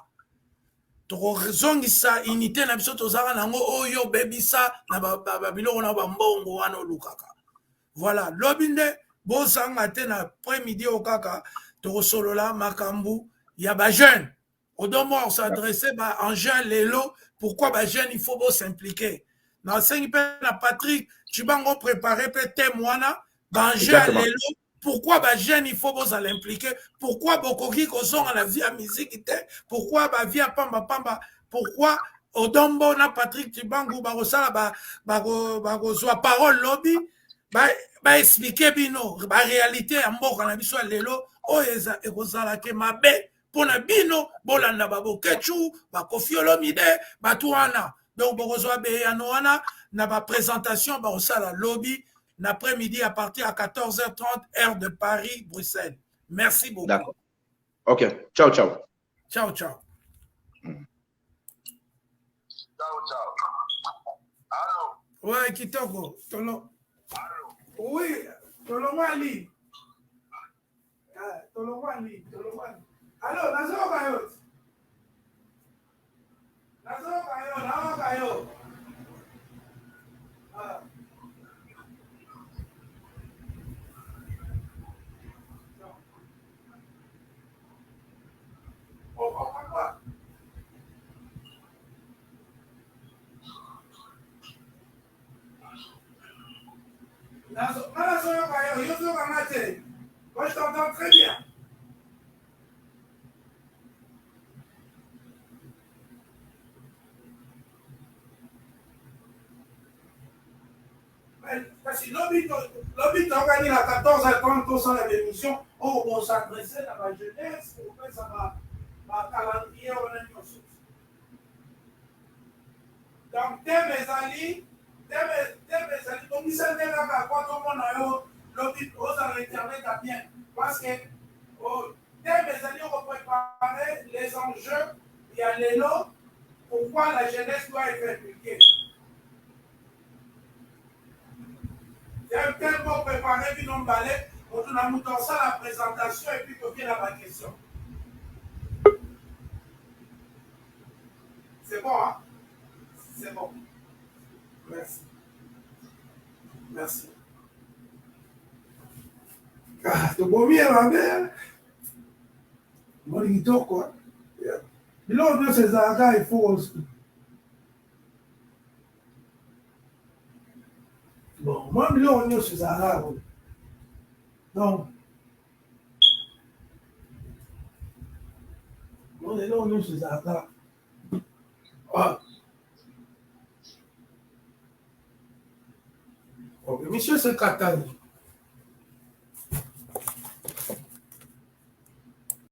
Tokozongisa unité na biso tozalaka nango oyo obebisa na babiloko na bambongo wana olukaka. Voilà, lobi nde bozanga te na après midi oyo kaka tokosolola makambo ya bajeune. Odombo s'adresse ba en jeune lelo. Pourquoi bajeune, il faut bos'impliquer? Nasengi mpe na Patrick Cibango préparé mpe thème wana, baenjeu ya lelo. Pourquoi bajeune, il faut bozala impliqué? Pourquoi bokoki kozonga na vie ya musique te? Pourquoi bavie ya pambapamba? Pourquoi? Odombo na Patrick Cibangu bakosala, bakozwa parole lobi, baexpliquer bino baréalité ya mboka na biso ya lelo oyo ekozalaka mabe mpona bino. Bolanda baBoketshu, baKoffi Olomide, bato wana. Donc bokozwa beyano wana na baprésentation bakosala lobi na après-midi à partir à 14h30, heure de Paris, Bruxelles. Merci beaucoup. D'accord. Ok. Ciao, ciao. Ciao, ciao. Ciao, ciao. Allô? Ouais, kitoko. Tolo. Oui, tolongwali. Ah, tolongwali, tolongwali. Allô, nazoyoka yo. Nazoyoka yo, nayoka yo. Ah. Oh, oh, oh, oh. Nazoyoka yo, yo ozoyoka nga te. Moi, je t'entends très bien. Kasi lobi, lobi tokani na 14h30, tosala bémission oyo bos'adresse na bajeunesse, kopesa bacalendrier wana nyonso. Donc thème ezali bongisa nde kaka po tomona yo lobi, ozala internet ya bien parce que oh, Les enjeux ya lelo, pourquoi la jeunesse doit être impliquée. Tellement préparé bino mbale, moto na moto asala présentation et puis toke na ba question. C'est bon, hein? C'est bon. Merci. Merci. Ah, tobomi ye mabe. Moni kitoko. Biloko nyonso ezalaka il faut bon mwa biloko nyonso ezalaka boye donc bon eloko nyonso ezalaka ah. Ok, monsieur Sekatani.